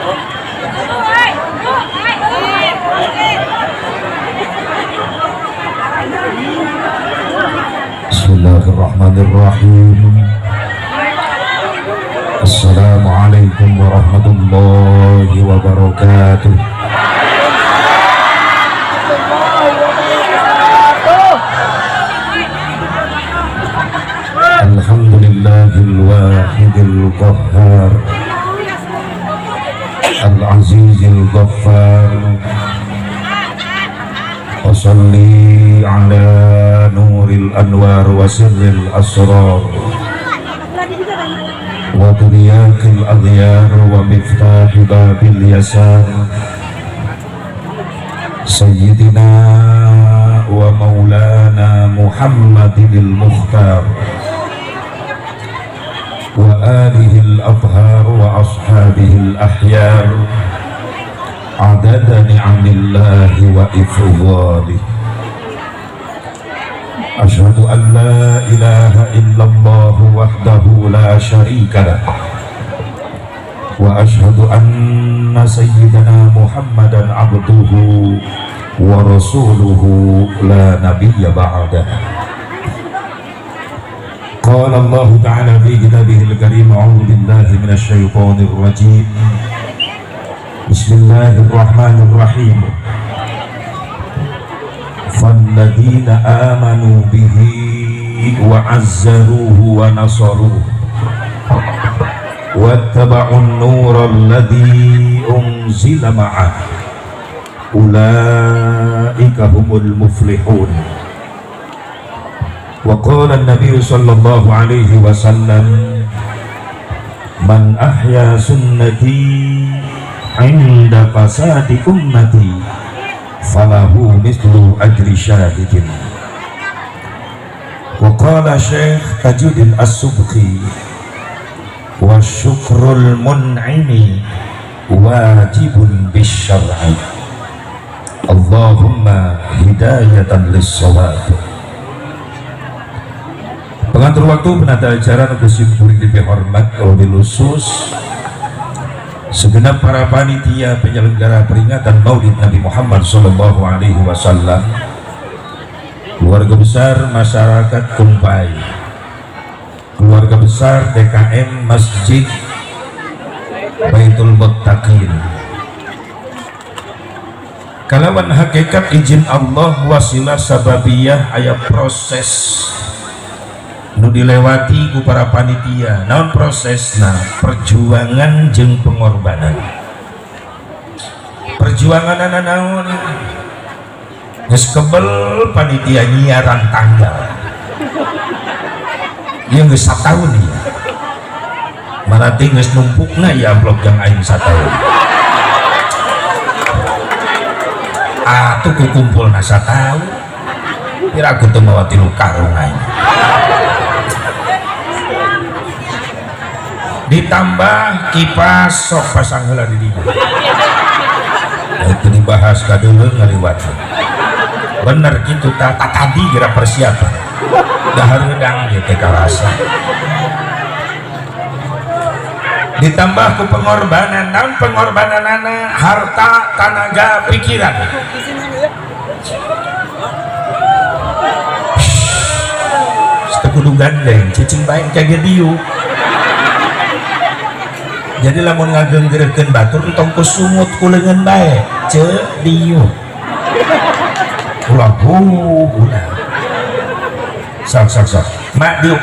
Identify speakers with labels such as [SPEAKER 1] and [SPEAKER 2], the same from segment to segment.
[SPEAKER 1] Bismillahirrahmanirrahim. Assalamualaikum warahmatullahi wabarakatuh. Alhamdulillahil wahidil qahhar, al-azizil ghaffar. Wassalli ala nuril anwar wa sirril asrar wa tiryakil aghyar wa miftahi babil yasar, sayyidina wa maulana Muhammadinil mukhtar wa alihi al-athhar wa ashabihi al-ahyar adada ni'amillahi wa ifdhalih. Asyhadu an la ilaha illallah wahdahu la syarika lah, wa asyhadu anna sayyidana Muhammadan abduhu wa rasuluhu la nabiyya ba'dah. Qala Allah ta'ala fi kitabihil karim, a'udzu billahi minasy syaithanir rajim. Bismillahirrahmanirrahim. Falladzina amanu bihi wa 'azzaruhu wa nasaruhu wattaba'un nural ladzi unzila ma'ah ulaika humul muflihun. Wa qala an-nabiy sallallahu alaihi wasallam, man ahya sunnati inda fasadi ummati falahu mithlu ajri syahidin. Wa qala Syekh Tajuddin As-Subki, wa syukrul mun'imi wajibun bisyar'i. Allahumma hidayatan lis-shawab. Pengatur waktu penata acara nu kuring dipihormat wabil khusus segenap para panitia penyelenggara peringatan Maulid Nabi Muhammad sallallahu alaihi wasallam, keluarga besar masyarakat Kumpai, keluarga besar DKM Masjid Baitul Muttaqin. Kalawan hakikat izin Allah wasilah sababiyah aya proses nu dilewati ku para panitia. Naon prosesna? Perjuangan jeung pengorbanan. Perjuangan naon? Geus kebel panitia nyiaran tanggal. Ieu geus sataun ieu. Marati geus numpukna ieu amplop jang aing sataun. Atuh ku kumpulna sataun. Pira aku teu mawa 3 karung aing. Ditambah kipas sok pasang heula di dieu. Itu dibahas kadeuleu ngaliwat. Bener kitu tah tadi geura persiapan. Dahar heudang ieu teh karasa. Ditambah ku pengorbanan, naon pengorbananana? Harta, tanaga, pikiran. Teu kudu gandeng, cicing bae ka dieu. Jadi lamun ngagenggeurekeun batur entong ku sungut ku leungeun bae, ceu dieu. Ulah ulah. Sok sok sok. Mak diuk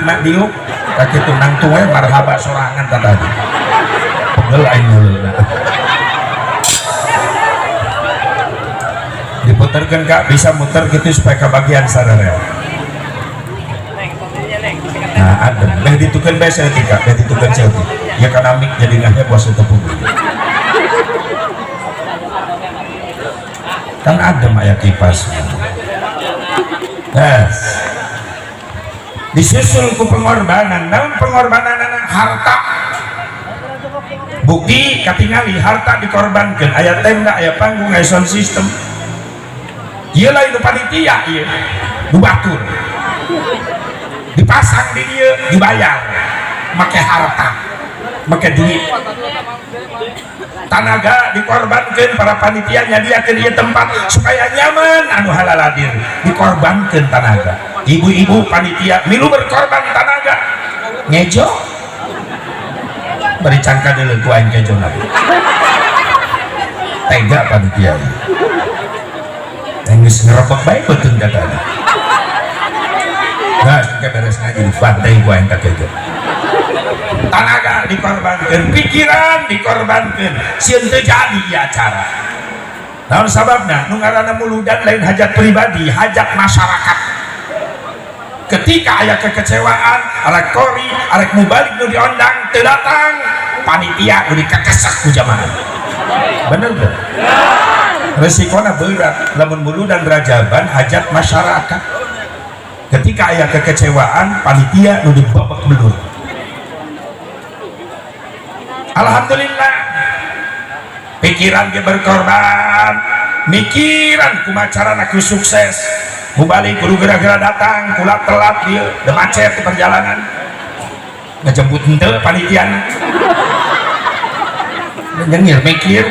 [SPEAKER 1] kakitu nangtung we marhaba sorangan ta tadi. Pegel aing muleuna. Diputerkeun Kak, bisa muter gitu supaya kebagian sararea. Nah, adem. Beh ditukeun bae saeutik Kak, beh ditukeun saeutik. Ya kana mik jadi ngahnya bos tepung. Kan adem aya kipas. Yes. Disusul ku pengorbanan. Naon pengorbananana? Harta. Bukti katingali harta dikorbankan, aya tenda, aya panggung, aya sound system. Ieu lain nu panitia ieu, nu batur. Dipasang di dieu, dibayar make harta, make duit. Tanaga dikorbankan, para panitia nyadiakeun ieu tempat supaya nyaman anu halaladir, dikorbankan tanaga. Ibu-ibu panitia milu berkorban tanaga ngejo, bari can kadeuleu ku aing kejo. Tega panitia yang geus ngerebek bae beuteung katanya. Nah, sampai beres ngaji dibantai ku aing ka kejo. Tanaga dikorbankan, pikiran dikorbankan, sieun teu jadi ieu acara. Naon sababna? Nu ngaranna muludan lain hajat pribadi, hajat masyarakat. Ketika aya kekecewaan, arek kori, arek mubalig nu diondang teu datang, panitia nu dikekesak ku jamaah. Bener teu? Resikona berat lamun muludan rajaban hajat masyarakat. Ketika aya kekecewaan, panitia nu dibabak belur. Alhamdulillah, pikiran ge berkorban, mikiran kumaha carana ku sukses. Mubalig kudu geura-geura datang, kula telat dia, udah macet di perjalanan. Ngejemput henteu panitiana. Nyengir mikir.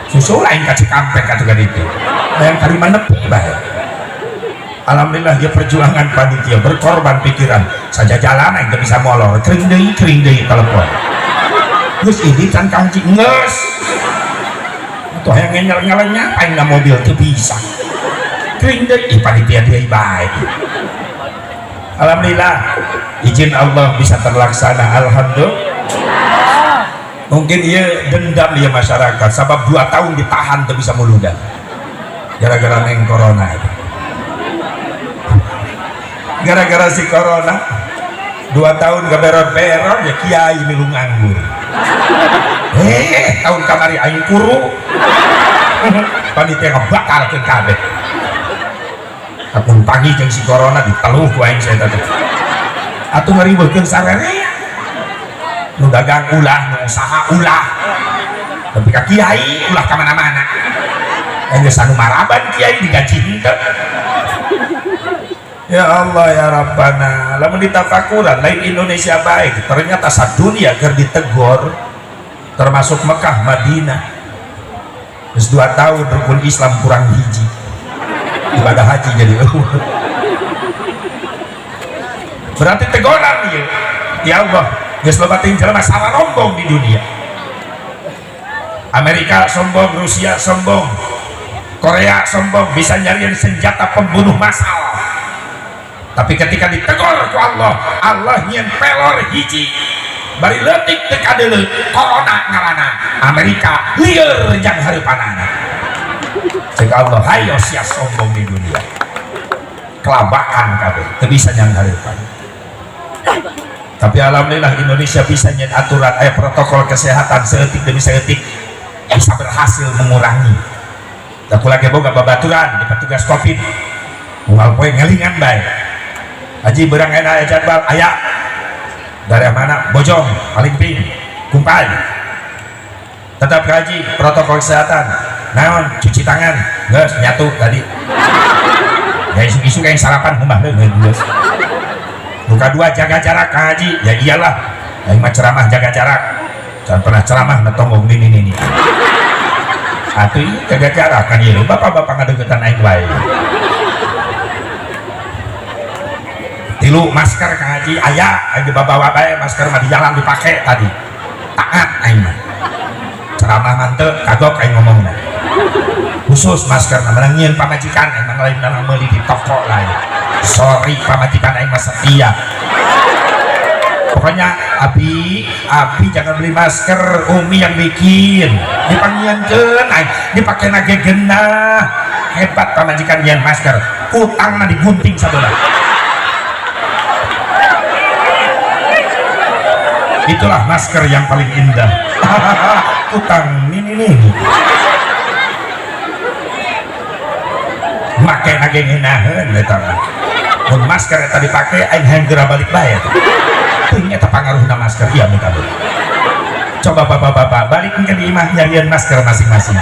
[SPEAKER 1] Susul aing ka Cikampek atuh ka ditu. Hayang karima nepi bae. Alhamdulillah, dia perjuangan panitia berkorban pikiran. Saja jalan aing teu bisa molor, kering deui telepon. Geus ini can kangci geus. Atuh hayang ngenyel-ngelenya aing na mobil teu bisa. Kering deui, ih panitia deui bae. Alhamdulillah, izin Allah bisa terlaksana. Alhamdulillah. Mungkin iya dendam ya masyarakat sabab 2 tahun ditahan tuh bisa muludan gara-gara neng corona itu. Gara-gara si corona 2 tahun keberon-beron ya, kiai milu nganggur. Tahun kamari aing kuru, panitia ngebatalkeun kabeh. Akun pagi jeung si corona diteluh ku aing saya tadi atuh, ngariweuhkeun sarerea. Nu dagang ulah, nu usaha ulah, tapi ka kiai ulah ka mana-mana. Geus anu maraban kiai digaji henteu. Ya Allah ya Rabbana, lamun ditafakuran lain Indonesia baik, ternyata sadunia keur ditegor, termasuk Mekah Madinah. Geus 2 tahun rukun Islam kurang hiji, ibadah haji jadi eueuh. Berarti teguran ieu. Ya Allah, geus loba teuing jelema salah rombong di dunia. Amerika sombong, Rusia sombong, Korea sombong, bisa nyariin senjata pembunuh massal. Tapi ketika ditegur ku Allah, Allah nyieun pelor hiji bari leutik teu kadeuleu, corona ngaranna. Amerika lieur jang hareupanana. Cek Allah, hayo sia sombong di dunia, kelabakan kabeh, teu bisa jang hareupan. Tapi alhamdulillah Indonesia bisa nyieun aturan, aya protokol kesehatan, seetik demi seetik bisa berhasil mengurangi. Aku lagi boga babaturan di petugas Covid, unggal poe ngelingan bae. Haji, berang aya jadwal aya dari mana? Bojong, Malingping, Kumpai. Tetap kaji protokol kesehatan naon? Cuci tangan. Geus nyatu tadi ya, isu-isu kayak sarapan rumah geus. Buka dua, jaga jarak. Kang Haji, ya iyalah, yang mah ceramah jaga jarak, jangan pernah ceramah netonggong ini ini ini atuh. Iya, jaga jarak kan iya, bapak-bapak ngadeukeutan aing wae. Tilu, masker. Kang Haji, aya aing dibawa bae masker mah, di jalan dipake tadi. Taat aing mah, ceramah manteu kagok aing ngomongna. Khusus masker menang nyieun pamajikan aing mah, lain menang meuli di toko lain. Sorry, pamajikan aing mah setia. Pokoknya Abi, Abi jangan beli masker, Umi yang bikin, dipangnyieunkeun aing dipake nage genah. Hebat pamajikan nyieun masker, kutangna digunting sabelah. Itulah masker yang paling indah. Kutang ini nih make nage ngeunaheun eta mah. Mun masker eta dipake aing hayang geura balik bae. Teuing eta pangaruhna masker ieu minta. Coba bapak-bapak balik ke di imah nyarian masker masing-masing.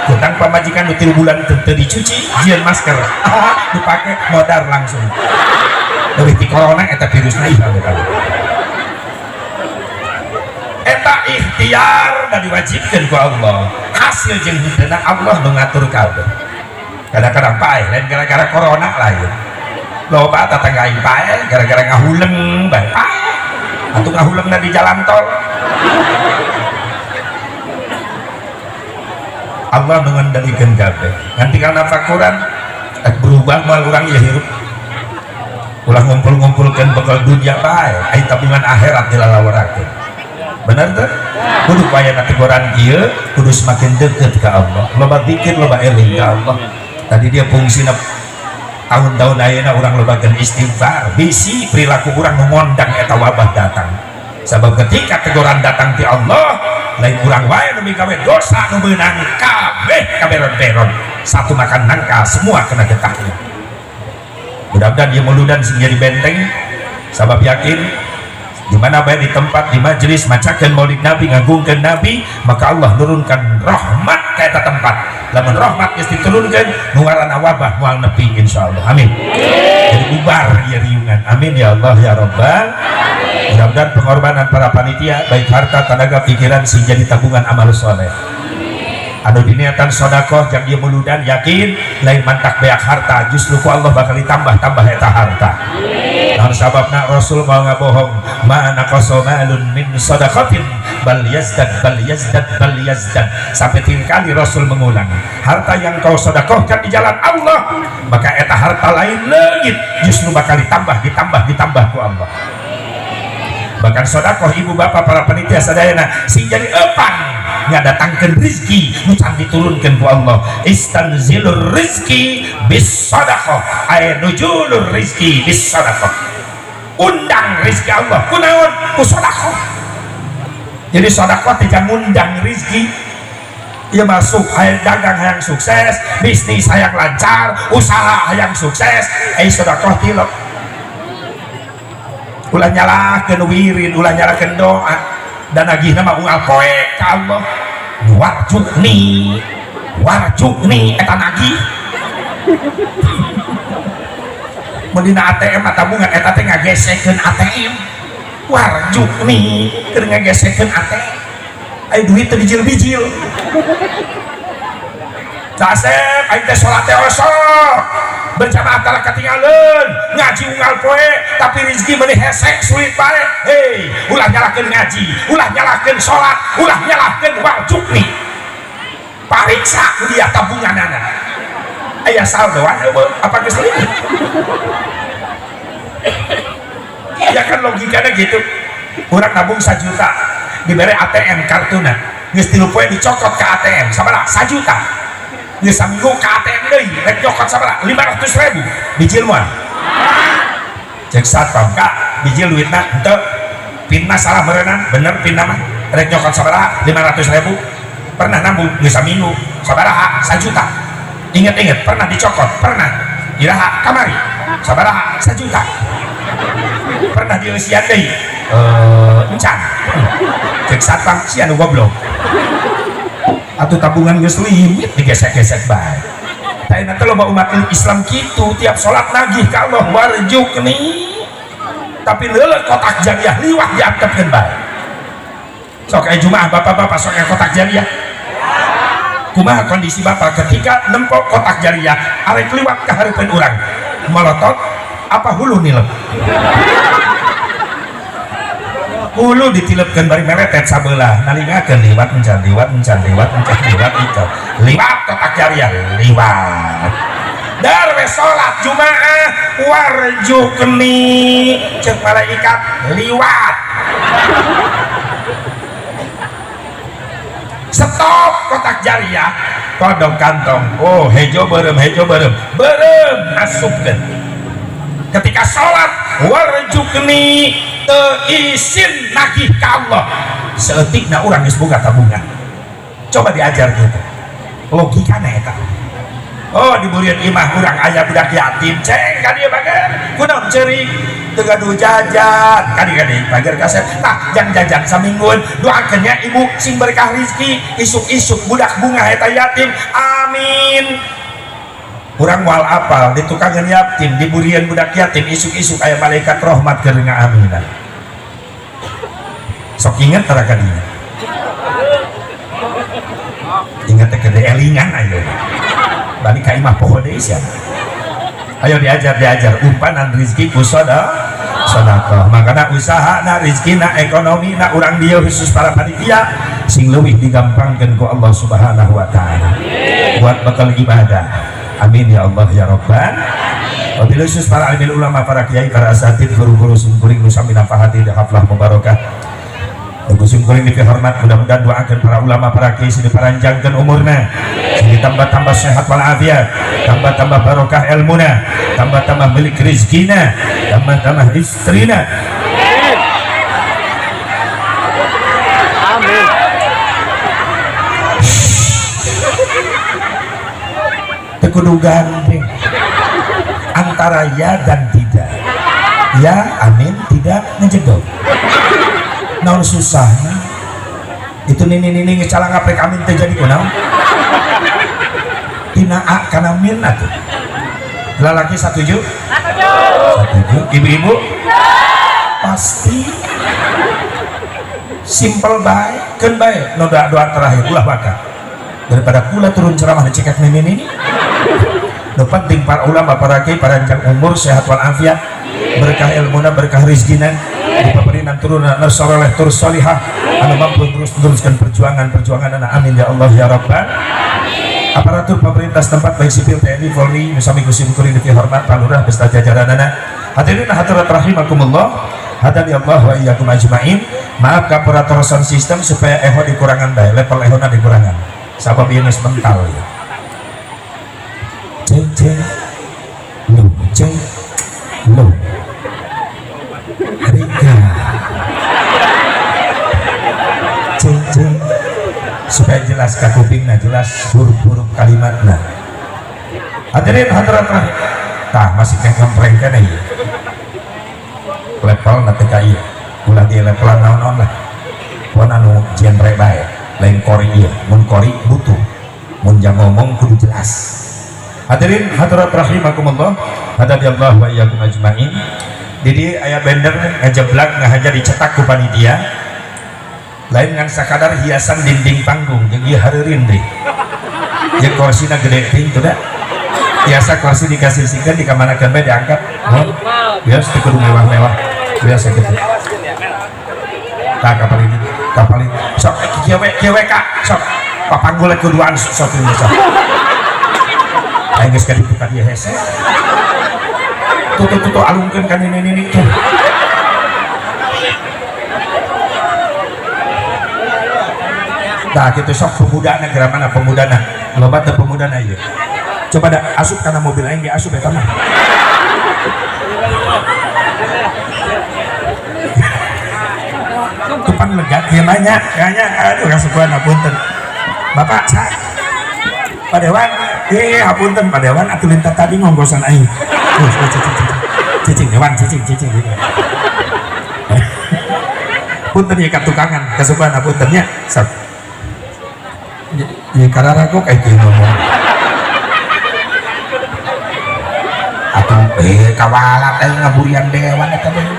[SPEAKER 1] Kutang pamajikan nu 3 bulan teu dicuci, jieun masker. Dipake modar langsung. Leuwih ti corona eta virusna ieu minta. Eta Ikhtiar dan diwajibkan ku Allah, hasil jeung henteu Allah nu ngatur kabeh. Kadang-kadang paeh lain gara-gara corona, lain. Loba tetangga aing paeh gara-gara ngahuleng bae paeh. Atuh ngahulengna di jalan tol. Allah mengendalikan kabeh. Ngan tinggal nafakuran berubah moal urang ya hirup. Ulah ngumpul-ngumpulkeun bekal dunia bae, ai tabungan akhirat dilalawarakeun. Bener teu? Kudu aya teguran ieu, kudu semakin deket ke Allah. Loba zikir, loba eling ka Allah. Tadi dia fungsina tahun-tahun ayeuna urang lobakeun istighfar, bisi perilaku urang nu ngondang eta wabah datang. Sabab ketika teguran datang ti Allah, lain urang wae nu migawe dosa nu beunang, kabeh kaberon-beron. Satu makan nangka, semua kena getahnya. Mudah-mudahan dia muludan sing jadi benteng, sabab yakin di mana bae di tempat di majelis macakeun maulid Nabi, ngagungkeun Nabi, maka Allah nurunkan rahmat ka eta tempat. Lamun rahmat geus diturunkeun, nu ngaranna wabah moal nepi, insyaallah. Amin. Jadi bubar ieu riungan. Amin ya Allah ya Rabbal. Mudah-mudahan pengorbanan para panitia baik harta, tenaga, pikiran sing jadi tabungan amal soleh. Anu diniatan sodakoh jang ieu muludan, yakin lain mantak beak harta, justru ku Allah bakal ditambah-tambah eta harta. Naon sababna Rasul mau ngabohong, ma naqasa malun min sadaqatin bal yazdad bal yazdad bal yazdad. Sampai tiga kali Rasul mengulang, harta yang kau sodakohkan di jalan Allah, maka eta harta lain leungit, justru bakal ditambah, ditambah, ditambah ku Allah. Bahkan sodakoh ibu bapak para panitia sadayana sing jadi epang ngadatangkeun rizki nu can diturunkeun ku Allah. Istanzilur rizki bis sadaqah ay nujulur rizki bis sadaqah. Undang rizki Allah kunaon? Ku sedekah. Jadi sedekah tidak ngundang rizki. Ia masuk hayang dagang hayang sukses, bisnis hayang lancar, usaha hayang sukses, eh sedekah tilok. Ulah nyalahkeun wirid, ulah nyalahkeun doa, dan nagihna mah unggal poe ka Allah. Warjukni, warjukni eta nagih. Mun dina ATM tabungan eta teh ngagesekeun ATM. Warjukni keur ngagesekeun ATM. Ai duit teu bijil-bijil. Kasep aing teh salat teh osok. Berjamaah tara katinggalin, ngaji unggal poe, tapi rezeki meuni hesek sulit bae. Hei, ulah nyalahkeun ngaji, ulah nyalahkeun salat, ulah nyalahkeun warjukni. Pariksa ku dia tabunganana. Aya saldoan eueuh, apa geus leuwih? Ya kan logikanya gitu. Urang nabung 1 juta, dibere ATM kartuna, geus 3 poe dicokot ke ATM, sabaraha? 1 juta. Geus saminggu ke ATM deui, rek nyokot sabaraha? 500.000. Bijil moal? Cek satpam, "Kak, bijil duitna?" "Henteu." "Pinna salah meureunan?" "Bener pinna mah." "Rek nyokot sabaraha?" "500.000." "Pernah nabung geus saminggu?" "Sabaraha?" "1 juta." "Ingat-ingat, pernah dicokot?" "Pernah." "Iraha?" "Kamari." "Sabaraha?" "1 juta." "Pernah dieusian deui?" "Encan." Cek satpam, "Si anu goblok. Atuh tabungan geus limit digesek-gesek bae." Tah teh loba umat Islam kitu, tiap salat nagih ka Allah warjukni. Tapi leuleut kotak jariah liwat diantepkeun bae. Sok aya Jumaah bapak-bapak sok aya kotak jariah. Kumaha kondisi bapak ketika nempok kotak jariah arek liwat ka hareupeun urang? Molotot apa hulu nilep? Hulu ditilepkeun bari meretet sabelah, nalingakeun liwat encan, liwat encan, liwat encan, liwat itu. Liwat kotak jariah, liwat. Dar we salat Jumaah warjukni, cek malaikat liwat. Stop kotak jariah, kodok kantong. Oh, hejo beureum, hejo beureum. Beureum asupkeun. Ketika salat warjukni teu isin nagih ka Allah. Saeutikna urang geus boga tabungan. Coba diajar gitu. Logikana eta. Oh, diburian imah urang aya budak yatim, ceng ka dieu bager. Kunaon ceurik? Teu gaduh jajan. Kadi-kadi bager kasep. Tah, jang jajan saminggueun, doakeun nya ibu sing berkah rezeki, isuk-isuk budak bunga eta yatim. Amin. Urang moal apal di tukangan yatim, diburian budak yatim, isuk-isuk aya malaikat rahmat keur ngaaminan. Sok inget tara ka dinya. Ingat teh gede elingan, ayo balik ka imah poho deui sia. Ayo diajar, diajar umpanan rizki ku sodakoh. Makanya usaha na, rizki na, ekonomi na urang dia, khusus para panitia, sing leuwih digampangkeun ku Allah Subhanahu wa Ta'ala buat bekal ibadah. Amin ya Allah ya Rabbal. Wabil khusus para alim ulama, para kiai, para asatid, guru-guru simkuring nu sami nafahati di haflah mubarakah. Ku simkuring dipihormat, mudah-mudahan doakan para ulama, para kiai sing diparanjangkeun umurna, sing ditambah-tambah sehat walafiat, tambah-tambah barokah ilmuna, tambah-tambah milik rizkina, tambah-tambah istrina.
[SPEAKER 2] Amin.
[SPEAKER 1] Teu kudu gandeng antara ya dan tidak. Ya amin, tidak ngejedog. Naon susahnya itu nini nini ngecalang ngaprek amin teh jadi kunaon tina a kana min atuh. Lalaki satuju, satuju, ibu-ibu pasti simpel bae, keun bae nu doa, doa terakhir ulah waka daripada kula turun ceramah dicekek nini nini. Nu penting para ulama, para kiai paranjang umur, sehat walafiat, berkah ilmuna, berkah rizkina, dipaparinan turunan anu soleh tur solihah anu mampu terus meneruskan perjuangan-perjuangan anak. Amin ya Allah ya Rabbal. Aparatur pemerintah setempat, baik sipil, TNI, Polri, sami ku simkuring dipihormat, Pak Lurah beserta jajaranana, hadirin hadirat rahimakumullah, hadani Allah wa iyyakum ajmain. Maaf ke operator sound system, supaya echo dikurangan bae, level echo na dikurangan sabab ieu geus mental ya. Ceng ceng lu ceng lu Rika ceng ceng, supaya jelas ka kupingna, jelas huruf-huruf kalimatna. Hadirin hadirat rahim, tah masih kayak ngempreng keneh ieu level na teh ka ieu, ulah di levelan naon-naon lah, pon anu genre bae, lain kori ieu. Mun kori butuh, mun jang ngomong kudu jelas. Hadirin hadirat rahimakumullah, hadani Allah wa iyyakum ajmain. Jadi aya bender ngajeblak ngahaja dicetak ku panitia, lain ngan sakadar hiasan dinding panggung, jeung ieu hareureun deui. Jeung korsina gede teuing teu da. Biasa kursi dikasih-kasihkan dikamanakeun bae diangkat. Mohon. Biasa teu kudu mewah-mewah. Biasa gitu. Tah kapal ini, kapal ini. Sok kieu we, kieu we ka, sok. Papanggul kuduan sok ini sok. Aing geus ka ditu ka dieu hese. Tuh tuh tuh, tuh alungkeun ka nini nini tuh. Nah gitu sok pemudana, geura mana pemudana? Loba teu pemudana ieu? Coba dah asup kana mobil aing ge asup eta mah. Tupan lega kieu mah nya, nya aduh kasupuan hapunten. Bapak sa Pak Dewan, hapunten Pak Dewan atuh lintah tadi ngonggosan aing. Terus cicing cicing. Cicing Dewan cicing cicing. Punten ya katukangan, kasupuan hapunten nya. Sok. Ya karena aku kayak gini ngomong. Atau kawalat aing ngaburian dewan eta dewan.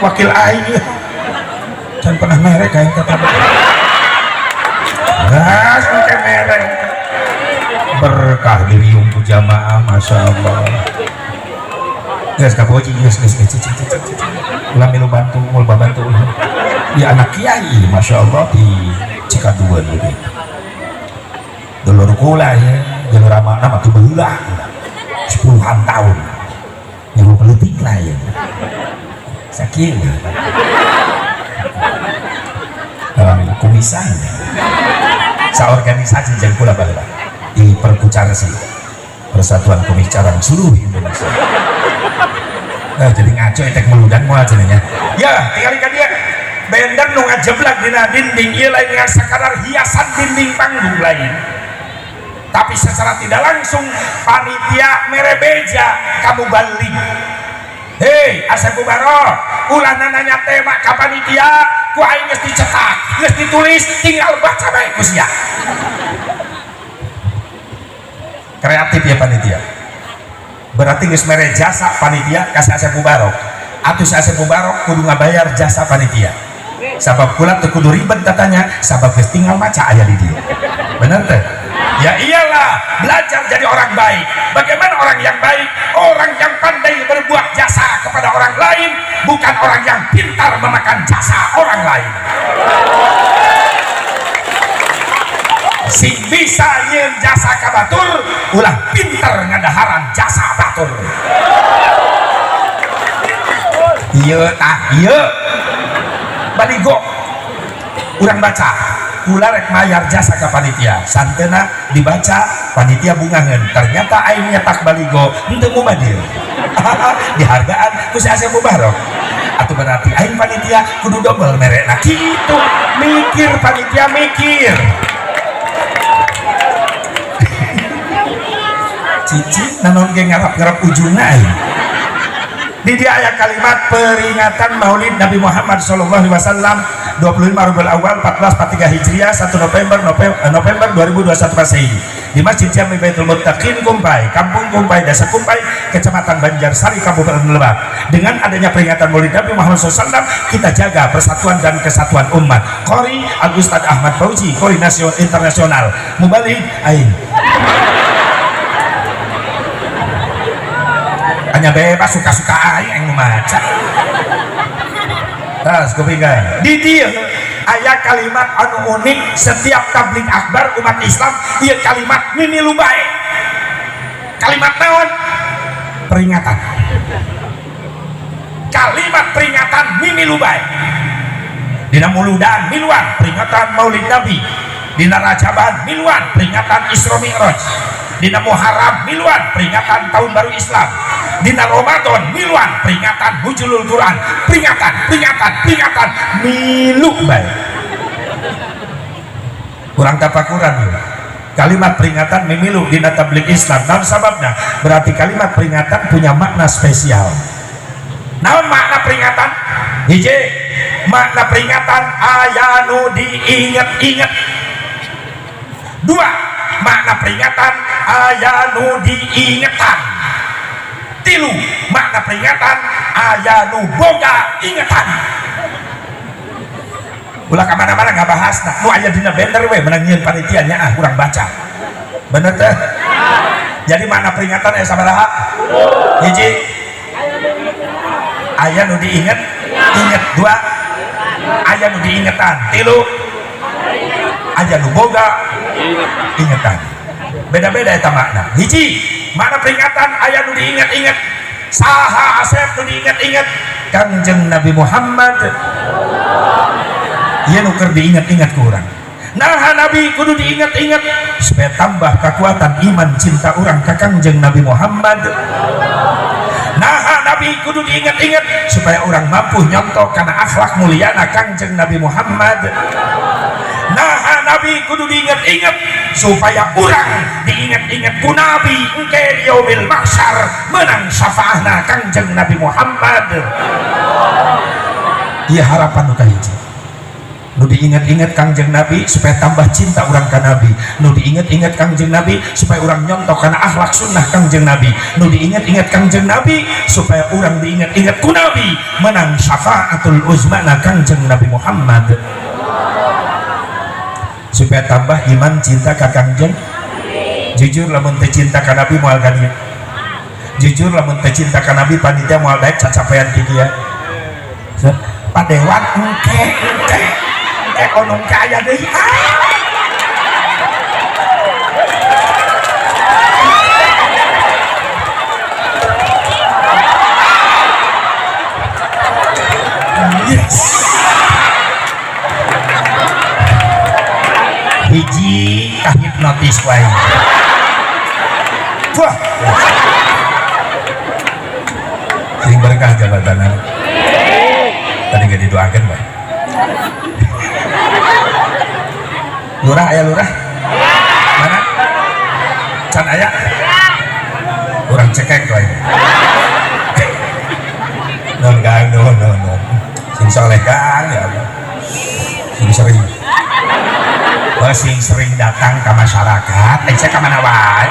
[SPEAKER 1] Wakil aing ya. Can pernah merek aing teh tadi. Gas engke merek. Berkah diriung ku jamaah, Masya Allah. Geus kaboji geus geus geus cicing cicing cicing. Ulah milu bantu, moal babantu ulah. Ya anak kiai, Masya Allah di Cikaduan gitu. Dulur kula ya, jalur amanah mah teu baheula. 10-an tahun. Nyaho peuting lah ya. Sakieu. Kumisan. Saorganisasi jeung kula baheula di Perkucarsi, Persatuan Kumis Carang seluruh Indonesia. Nah, jadi ngaco etek meludan moal cenah nya. Ya, tinggal ka dia. Bender nu ngajeblak dina dinding ieu lain ngan sakadar hiasan dinding panggung lain. Tapi secara tidak langsung panitia mere beja kamu balik. Hei, Asep Mubarok, ulah nanya tema ka panitia, ku aing geus dicetak, geus ditulis, tinggal baca bae ku sia. Kreatif ya panitia. Berarti geus mere jasa panitia ka si Asep Mubarok. Atuh si Asep Mubarok kudu ngabayar jasa panitia. Sabab kula teu kudu ribet katanya, sabab geus tinggal maca aya di dieu. Bener teh? Ya iyalah, belajar jadi orang baik. Bagaimana orang yang baik? Orang yang pandai berbuat jasa kepada orang lain, bukan orang yang pintar memakan jasa orang lain. Sing bisa nyeun jasa ka batur, ulah pintar ngadaharan jasa batur. Ieu tah, ieu baligo urang baca. Kula rek mayar jasa ka panitia, santena dibaca panitia bungangeun, ternyata aing nyetak baligo henteu mubadir. Dihargaan ku si Asep Mubarok. Atuh berarti aing panitia kudu dobel merekna kitu. Mikir panitia mikir. Cici nanon ge ngarap-ngarap ujungna aing. Di dia aya kalimat peringatan Maulid Nabi Muhammad sallallahu alaihi wasallam 25 Rabiul Awal 1443 Hijriah 1 November November 2021 Masehi di Masjid Jami Baitul Muttaqin Kumpai, Kampung Kumpai, Desa Kumpai, Kecamatan Banjarsari, Kabupaten Lebak. Dengan adanya peringatan Maulid Nabi Muhammad SAW, kita jaga persatuan dan kesatuan umat. Qori Al Ustad Ahmad Fauzi, Qori Nasional Internasional, Mubaligh aing. Hanya bebas suka-suka aing yang maca. Terus kupingkeun. Di dieu aya kalimat anu unik setiap tabligh akbar umat Islam, ieu kalimat mimilu bae. Kalimat naon? Peringatan. Kalimat peringatan mimilu bae. Dina muludan miluan peringatan Maulid Nabi. Dina Rajaban miluan peringatan Isra Mi'raj. Dina Muharram miluan peringatan Tahun Baru Islam. Dina Ramadan miluan peringatan Nuzulul Quran. Peringatan, peringatan, peringatan milu bae. Kurang tapakuran ya. Kalimat peringatan mimilu dina tabligh Islam. Naon sababna? Berarti kalimat peringatan punya makna spesial. Naon makna peringatan? Hiji, makna peringatan aya nu diinget-inget. Dua, makna peringatan aya nu diingetan. Tilu, makna peringatan aya nu boga ingetan. Ulah ka mana-mana nggak bahas nah. Nu aya dina banner we menang nyieun panitianya ah kurang baca. Bener teh? Jadi makna peringatan aya sabaraha? Hiji, aya nu diinget, inget. Dua, aya nu diingetan. Tilu, aya nu boga ingetan. Beda-beda eta makna. Hiji, makna peringatan aya nu diinget-inget. Saha Asep nu diinget-inget? Kangjeng Nabi Muhammad. Ieu nu keur diinget-inget ku urang. Nah, Nabi kudu diinget-inget supaya tambah kekuatan iman cinta urang ka Kangjeng Nabi Muhammad. Nah, Nabi kudu diinget-inget supaya orang mampu nyontoh karena akhlak muliana Kangjeng Nabi Muhammad. Nah, Nabi kudu diinget-inget supaya urang diinget-inget ku Nabi engke di yaumil mahsyar menang syafaahna Kangjeng Nabi Muhammad. Ieu harapan nu kahiji. Nu diinget-inget Kangjeng Nabi supaya tambah cinta urang ka Nabi. Nu diinget-inget Kangjeng Nabi supaya urang nyontoh kana akhlak sunnah Kangjeng Nabi. Nu diinget-inget Kangjeng Nabi supaya urang diinget-inget ku Nabi menang syafaatul uzmana Kangjeng Nabi Muhammad. Supaya tambah iman cinta ka Kangjeng. Jujur lamun teu cinta ka Nabi moal ka dieu. Jujur lamun teu cinta ka Nabi panitia moal daek cacapean ki dieu. Padewan engke engke engke onong ke aya deui. Yes. Hiji kahipnotis wae. Wah. Sing berkah jabatanna. Tadi gak didoakan wae. Lurah aya lurah? Mana? Can aya? Urang cekek wae. Non Kang, non non non. Sing soleh Kang ya Allah. Sing sering. Wah, sing sering datang ke masyarakat, saya ke mana wae.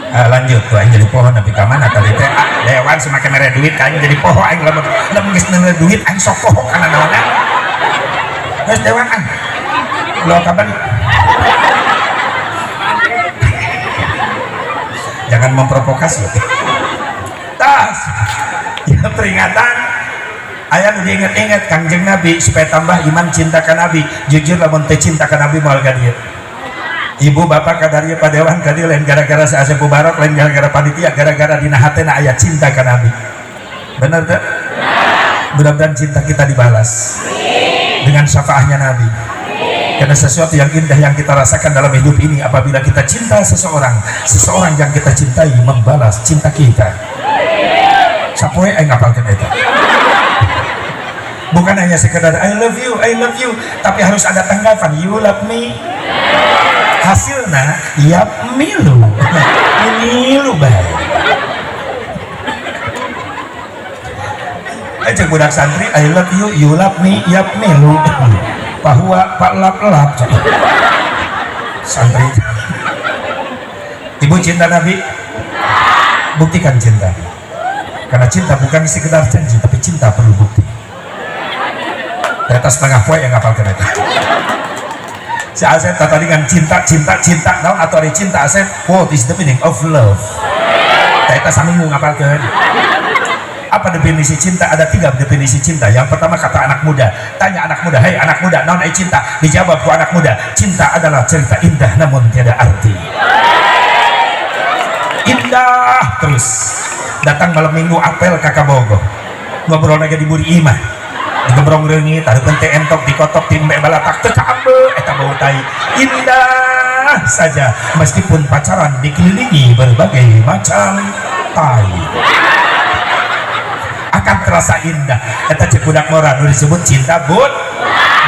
[SPEAKER 1] Lanjut, tuh aing jadi poho nepi ka mana tadi teh. Ah, dewan semakin mere duit ka aing jadi poho aing lamun lamun geus mere duit aing sok poho kana naonna. Geus dewan ah. Lo kapan? Jangan memprovokasi. Tas. Ya peringatan aya nu diinget-inget Kangjeng Nabi supaya tambah iman cinta ka Nabi. Jujur lamun teu cinta ka Nabi moal ka dieu. Ibu bapak kadarieu padewan ka dieu lain gara-gara si Asep Mubarok, lain gara-gara panitia, gara-gara dina hatena aya cinta ka Nabi. Bener teu? Mudah-mudahan cinta kita dibalas dengan syafaahnya Nabi. Karena sesuatu yang indah yang kita rasakan dalam hidup ini apabila kita cinta seseorang, seseorang yang kita cintai membalas cinta kita. Sapoe aing ngapalkeun eta. Bukan hanya sekedar I love you, tapi harus ada tanggapan you love me. Hasilnya yap milu. Milu bae. Aja budak santri I love you, you love me, yap milu. Bahwa pak lap lap santri. Ibu cinta Nabi, buktikan cinta. Karena cinta bukan sekedar janji, tapi cinta perlu bukti. Ternyata setengah poe yang ngapalkeun eta. Si Asep tadi kan cinta, cinta, cinta, naon atau ari cinta Asep? What is the meaning of love? Ternyata saminggu ngapalkeun. Apa definisi cinta? Ada 3 definisi cinta. Yang pertama kata anak muda. Tanya anak muda, hei anak muda, naon ai cinta? Dijawab ku anak muda, cinta adalah cerita indah namun tiada arti. Indah terus. Datang malam minggu apel kakak bogo. Ngobrol lagi di buri imah. Digebrong reungit, hareupeun teh entok dikotok timbe balatak teu kaambe eta bau tai. Indah saja meskipun pacaran dikelilingi berbagai macam tai. Akan terasa indah. Eta cek budak mora nu disebut cinta but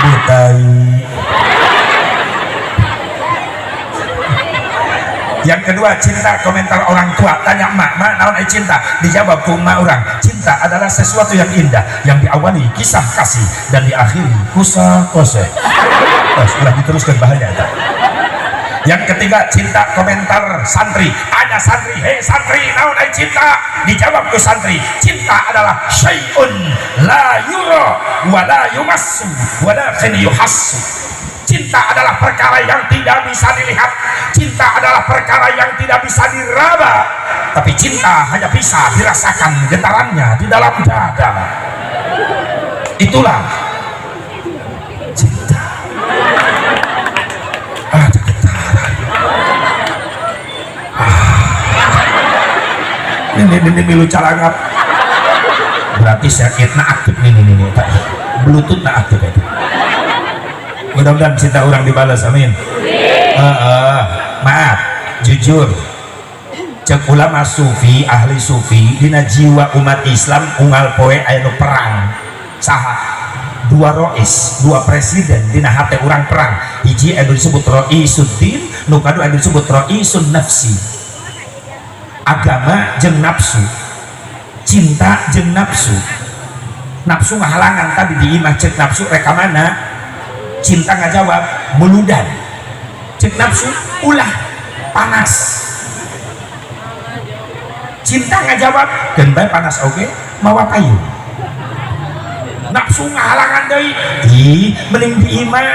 [SPEAKER 1] butai. Yang kedua, cinta komentar orang tua. Tanya emak, mak naon ai cinta? Dijawab ku emak orang, cinta adalah sesuatu yang indah yang diawali kisah kasih dan diakhiri kusa kose. Terus ulah diteruskan bahaya eta. Yang ketiga, cinta komentar santri. Tanya santri, hei santri, naon ai cinta? Dijawab ku santri, cinta adalah syai'un la yura wa la yumassu walakin yuhassu. Cinta adalah perkara yang tidak bisa dilihat, cinta adalah perkara yang tidak bisa diraba, tapi cinta hanya bisa dirasakan getarannya di dalam dada. Itulah cinta. Ada getaran. Ini milu calangap. Berarti sakitna aktif ini. Bluetooth na aktif itu. Mudah-mudahan cinta orang dibalas, amin. Maaf, jujur, cek ulama sufi, ahli sufi, dina jiwa umat Islam unggal poe aya nu perang. Saha? 2 rois, 2 presiden dina hate urang perang. Hiji anu disebut roisuddin, nu kadua anu disebut roisun nafsi. Agama jeung nafsu, cinta jeung nafsu. Nafsu ngahalangan tadi di imah cek nafsu rek ka mana? Cinta ngajawab muludan, cek nafsu ulah panas. Cinta ngajawab keun bae panas oge mawa payung. Nafsu ngahalangan deui, ih mending di imah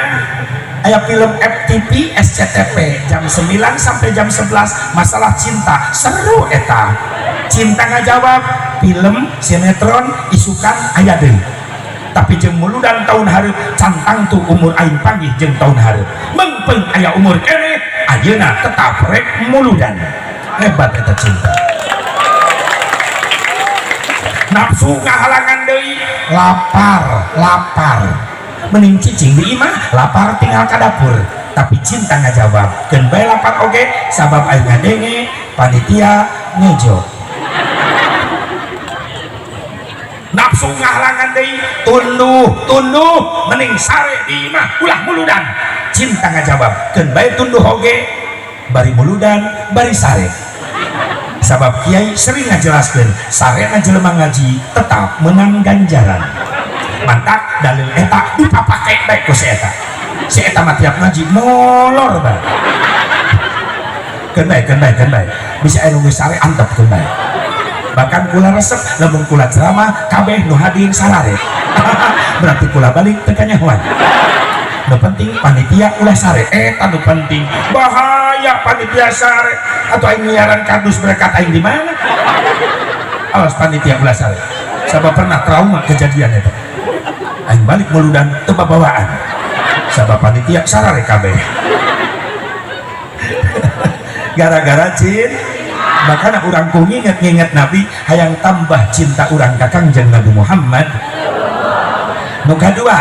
[SPEAKER 1] aya film FTV SCTV jam 9 sampai jam 11 masalah cinta seru eta. Cinta ngajawab film sinetron isukan aya deui. Tapi jeung muludan tahun hareup cantang tuh umur aing panggih jeung tahun hareup mengpeng aya umur keneh ayeuna tetap rek muludan. Hebat eta cinta. Nafsu ngahalangan deui, lapar lapar mending cicing di imah lapar tinggal ka dapur. Tapi cinta ngajawab keun bae lapar oge sabab aing ngadenge panitia ngejo. Nafsu ngahalangan deui, tunduh tunduh mending sare di imah ulah muludan. Cinta ngajawab keun bae tunduh oge bari muludan bari sare. Sabab kiai sering ngajelaskeun sarena jelema ngaji tetap menang ganjaran. Mantak dalil eta dipapake bae ku si eta. Si eta mah tiap ngaji molor bae. Keun bae keun bae keun bae bisa anu geus sare antep keun bae. Bahkan kula resep lamun kula ceramah kabeh nu hadir sarare. Berarti kula balik teu kanyahoan. Nu penting panitia ulah sare, eta nu penting. Bahaya panitia sare, atau aing nyiaran kardus berkat aing di mana? Awas panitia ulah sare. Sabab pernah trauma kejadian itu. Aing balik muludan teu bawaan. Sabab panitia sarare kabeh. Gara-gara cin, makanya urang ku nginget-nginget Nabi, hayang tambah cinta urang ka Kangjeng Nabi Muhammad. Nu kadua,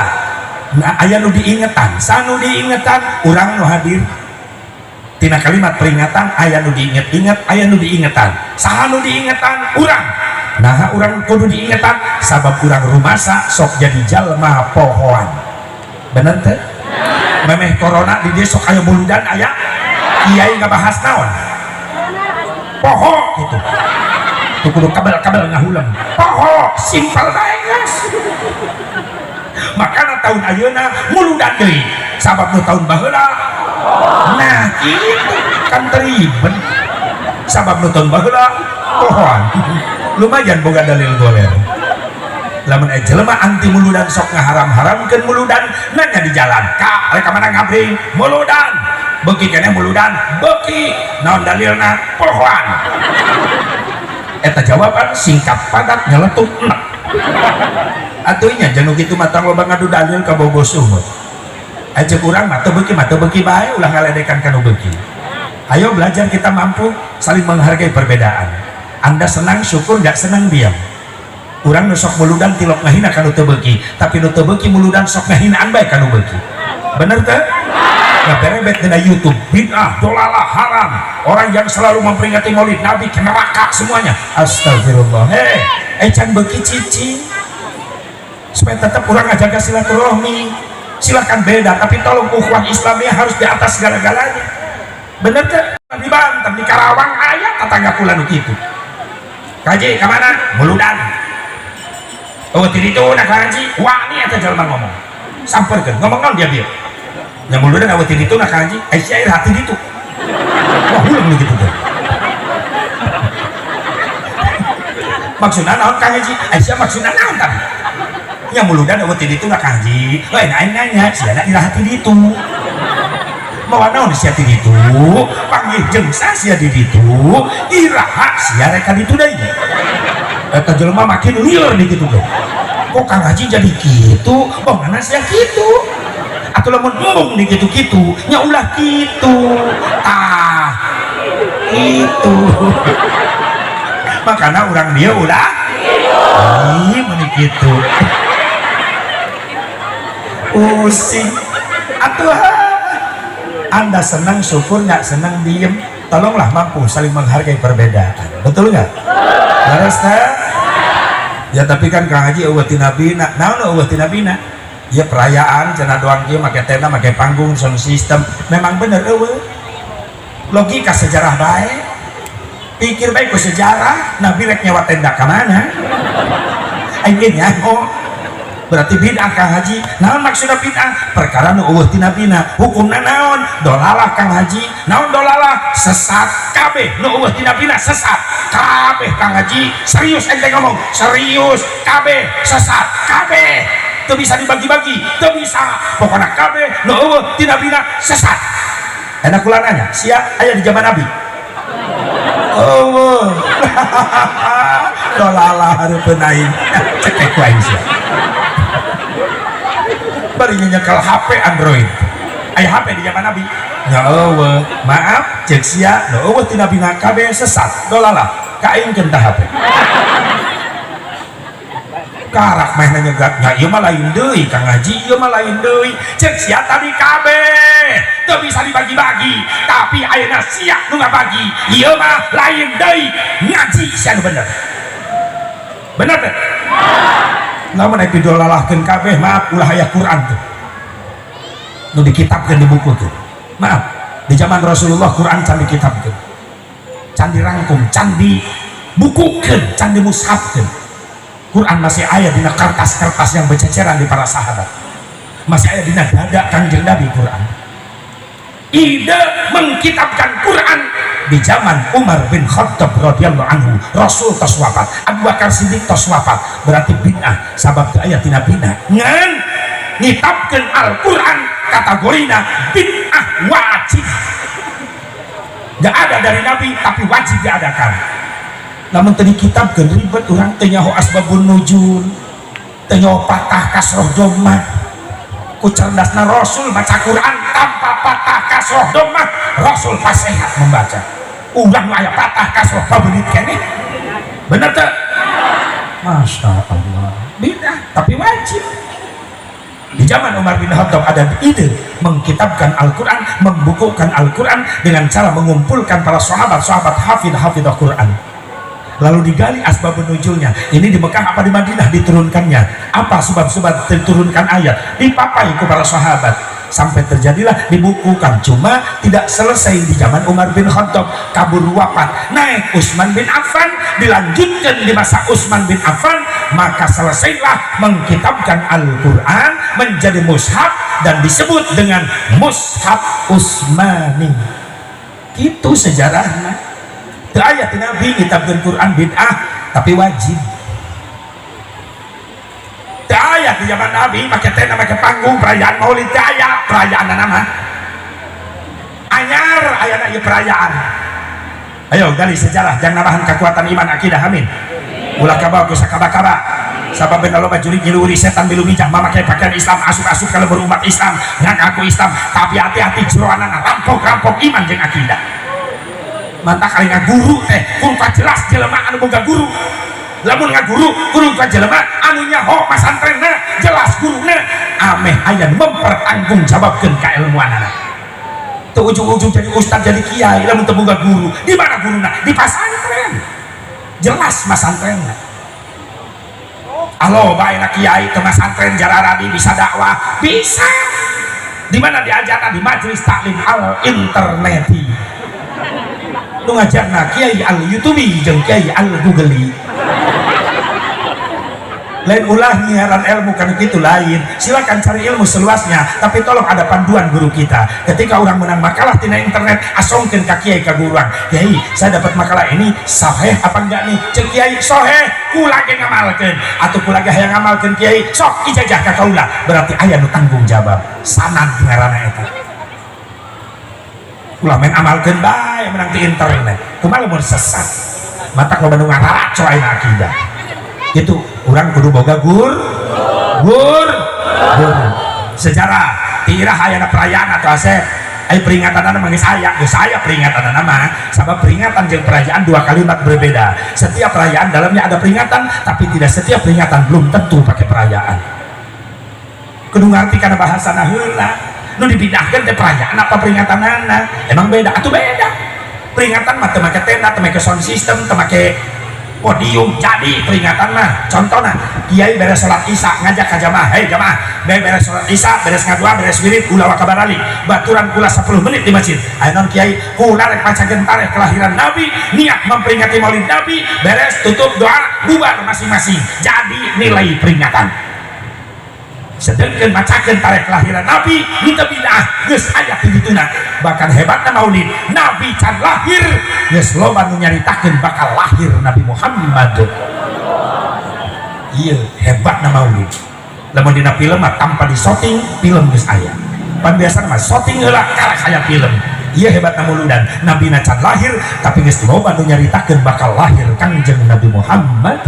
[SPEAKER 1] nah, aya nu diingetan, sanu diingetan urang nu hadir. Tina kalimat peringatan aya nu diinget-inget, aya nu diingetan. Saha nu diingetan? Urang. Nah, urang kudu diingetan sabab urang rumasa sok jadi jalma pohoan. Bener teh? Memeh corona di dia sok aya muludan, aya kiai ngabahas naon? Poho gitu. Tuh kudu kabel-kabel ngahuleng. Poho, simpel bae geus. Makana tahun ayeuna muludan deui. Sabab nu tahun baheula, nah gitu kan teribet. Sabab nu tahun baheula pohoan. Lumayan boga dalil goler. Lamun aya jelema anti muludan sok ngaharam-haramkeun muludan, nanya di jalan, "Ka, rek ka mana ngabring?" "Muludan." "Beuki keneh muludan?" "Beuki." "Naon dalilna?" "Pohoan." Eta jawaban singkat, padat, nyeletuk, enak. Atuh nya jangan kitu mah, tong loba ngadu dalil ka bogo sumut. Aja urang mah teu beuki mah teu beuki bae, ulah ngaledekan ka nu beuki. Ayo belajar, kita mampu saling menghargai perbedaan. Anda senang syukur, nggak senang diam. Urang nu sok muludan tilok ngahina ka nu teu beuki, tapi nu teu beuki muludan sok ngahinaan bae ka nu beuki. Bener teu? Nah, berebet dina YouTube, bid'ah, dolalah, haram. Orang yang selalu memperingati Maulid Nabi ke neraka semuanya. Astagfirullah. Hei, eh can beuki cicing. Supaya tetap urang ngajaga silaturahmi. Silakan beda, tapi tolong ukhuwah Islamiyah harus di atas segala-galanya. Bener teu? Di Banten, di Karawang aya tetangga kula nu kitu. Kaji ka mana? Muludan. Oh, ti ditu na kaji. Wani eta jelema ngomong. Samperkeun, ngomong naon dia bieu? Nya muludan awet ti ditu na kaji. Eh sia hati ditu. Wah, huleng nu kitu teh. Maksudna naon Kang Haji? Eh sia maksudna naon tadi? Nya muludan awet ti ditu na Kang Haji. Lain aing nanya, sia na iraha ti ditu. Mawa naon sia ti ditu? Panggih jeung sia di ditu, iraha sia rek ka ditu deui. Eta jelema makin lieur di kitu teh. Kok Kang Haji jadi kitu? Bagaimana sia kitu? Atau lamun embung di kitu-kitu, nya ulah kitu. Tah, itu. Makana urang dia ulah. Ih, meni kitu. Pusing. Atuh Anda senang syukur, nggak senang diem. Tolonglah mampu saling menghargai perbedaan. Betul nggak? Laras teh? Ya tapi kan Kang Haji eueuh ti nabina. Naon eueuh ti nabina? Ya perayaan cenah doang kieu make tenda, make panggung, sound system. Memang bener eueuh. Logika sejarah bae. Pikir bae ku sejarah, Nabi rek nyewa tenda ka mana? Aing ge nyaho. Berarti bid'ah Kang Haji. Naon maksudna bid'ah? Perkara nu eueuh ti nabina. Hukumna naon? Dolalah Kang Haji. Naon dolalah? Sesat kabeh. Nu eueuh ti nabina sesat. Kabeh Kang Haji. Serius ente ngomong? Serius. Kabeh sesat. Kabeh. Teu bisa dibagi-bagi, teu bisa. Pokona kabeh nu eueuh ti nabina sesat. Enak kula nanya, sia aya di zaman Nabi? Eueuh. Dolalah hareupeun aing. Cekek ku aing sia. Bari nyekel HP Android. Aya HP di zaman Nabi? Nya eueuh. Maaf, cek sia nu eueuh ti nabina kabeh sesat. Dolalah. Ka aing keun tah HP. Karak meh nyegat, nya ieu mah lain deui Kang Haji, ieu mah lain deui. Cek sia tadi kabeh teu bisa dibagi-bagi, tapi ayeuna sia nu ngabagi, ieu mah lain deui. Ngaji sia nu bener. Bener teh? Lamun aya didolalahkeun kabeh, maaf, ulah aya Quran tuh. Nu dikitabkeun di buku tuh. Maaf, di zaman Rasulullah Quran can dikitabkeun. Can dirangkum, can dibukukeun, can dimushafkeun. Quran masih aya dina kertas-kertas yang berceceran di para sahabat. Masih aya dina dada Kangjeng Nabi Quran. Ide mengkitabkan Quran di zaman Umar bin Khattab radhiyallahu anhu, Rasul tos wafat, Abu Bakar Siddiq tos wafat, berarti bid'ah sabab teu aya tina bid'ah. Ngan ngitabkeun Al-Quran Kategorina bid'ah wajib. Gak ada dari Nabi, tapi wajib diadakan. Namun tadi kitab kan ribet, urang teu nyaho asbabun nuzul, teu nyaho patah kasroh domah. Ku cerdasna Rasul baca Quran tanpa patah kasroh domah, Rasul fasehat membaca. Urang aya patah kasroh pabelit keneh. Bener teu? Masya Allah, bid'ah tapi wajib. Di zaman Umar bin Khattab ada ide mengkitabkan Al-Quran, membukukan Al-Quran dengan cara mengumpulkan para sahabat-sahabat hafidh-hafidh Al-Quran. Lalu digali asbab nuzulnya. Ini di Mekah apa di Madinah diturunkannya? Apa sebab-sebab diturunkan ayat? Dipapai ke para sahabat sampai terjadilah dibukukan. Cuma tidak selesai di zaman Umar bin Khattab, kabur wafat. Naik Utsman bin Affan, dilanjutkan di masa Utsman bin Affan, maka selesailah mengkitabkan Al-Quran menjadi mushaf dan disebut dengan Mushaf Utsmani. Itu sejarahnya. Teu aya ti Nabi kitabkeun Quran, bid'ah tapi wajib. Teu aya di zaman Nabi make tenda, make panggung perayaan Maulid, teu aya perayaan nama. Anyar ayana ieu perayaan. Ayo gali sejarah, jangan nambahan kekuatan iman akidah, amin. Ulah kabawa ku sakaba-kaba. Sabab benda loba jurig nyiluhuri setan milu mijah memakai pakaian Islam, asup-asup kalau berumat Islam, ngaku Islam, tapi hati-hati jeroanana rampok-rampok iman jeung akidah. Mantap kali ngaguru teh kudu jelas jelema anu boga guru. Lamun ngaguru kudu ka jelema anu nyaho masantrenna, jelas guruna, ameh aya nu mempertanggungjawabkeun kailmuanana. Teu ujung-ujung jadi ustad, jadi kiai lamun teu boga guru. Di mana guruna? Di pasantren, jelas masantrenna. Alo bae na kiai teu masantren jararabi bisa dakwah, bisa. Di mana diajarna? Di majelis taklim al interneti, nu ngajarna kiai al youtube jeung kiai al google. Lain, ulah nyiaran ilmu kan itu lain. Silakan cari ilmu seluasnya, tapi tolong ada panduan guru kita. Ketika orang menang makalah tina internet, asongkeun ka kiai, ka guru urang. "Kiai, saya dapat makalah ini, sahih apa enggak nih?" Cek kiai, "Sahih." Kula ge ngamalkeun atau kula ge hayang ngamalkeun, Kiai, sok ijazah ka kaula. Berarti aya nu tanggung jawab. Sanad ngaranna eta. Ulah main amalkeun bae menang di internet, kumaha lamun sesat? Matak loba nu ngararaco ayeuna akidah. Itu orang kudu boga gur gur guru. Sejarah tirah ayana perayaan atau asep ai peringatan mah geus aya, geus aya peringatan mah. Sabab peringatan jeung perayaan dua kalimat berbeda. Setiap perayaan dalamnya ada peringatan, tapi tidak setiap peringatan belum tentu pakai perayaan. Kudu ngarti kana bahasana heula. Nu dibidahkeun teh perayaan apa peringatanana? Emang beda atuh, beda. Peringatan mah teu make tenda, teu make sound system, teu make podium. Jadi peringatan mah contohnya kiai beres sholat Isya ngajak ke jamaah, "Hei jamaah, beres sholat Isya, beres ngadua, beres wirid, ulah waka baralik, baturan kula 10 menit di masjid." "Ayo non, Kiai?" "Kula rek macakeun tarikh kelahiran Nabi, niat memperingati Maulid Nabi." Beres tutup doa, bubar masing-masing. Jadi nilai peringatan. Sedangkan macakeun tarikh kelahiran Nabi itu bid'ah, geus aya ti dituna. Bahkan hebatna Maulid, Nabi can lahir geus loba nu nyaritakeun bakal lahir Nabi Muhammad. Iya, hebatna Maulid. Lamun dina film mah tanpa di shooting film geus aya. Pan biasana mah shooting heula karak aya film. Iya, hebatna muludan, Nabi can lahir tapi geus loba nu nyaritakeun bakal lahir Kangjeng Nabi Muhammad.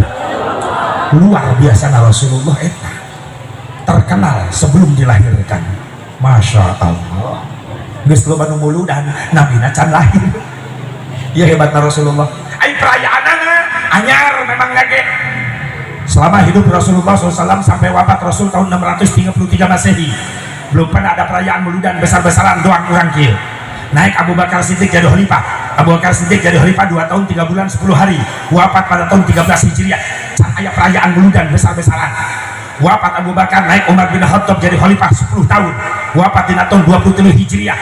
[SPEAKER 1] Luar biasa na Rasulullah eta, terkenal sebelum dilahirkan. Masya Allah, geus loba nu muludan, Nabi can lahir. Iya, hebatna Rasulullah. Ai perayaanana anyar memang lagi. Selama hidup Rasulullah SAW sampai wafat Rasul tahun 633 Masehi, belum pernah ada perayaan muludan besar-besaran doang urang kieu. Naik Abu Bakar Siddiq jadi khalifah. Abu Bakar Siddiq jadi khalifah 2 tahun 3 bulan 10 hari, wafat pada tahun 13 Hijriah. Can aya perayaan muludan besar-besaran. Wafat Abu Bakar, naik Umar bin Khattab jadi khalifah 10 tahun, wafat di tahun 23 Hijriah.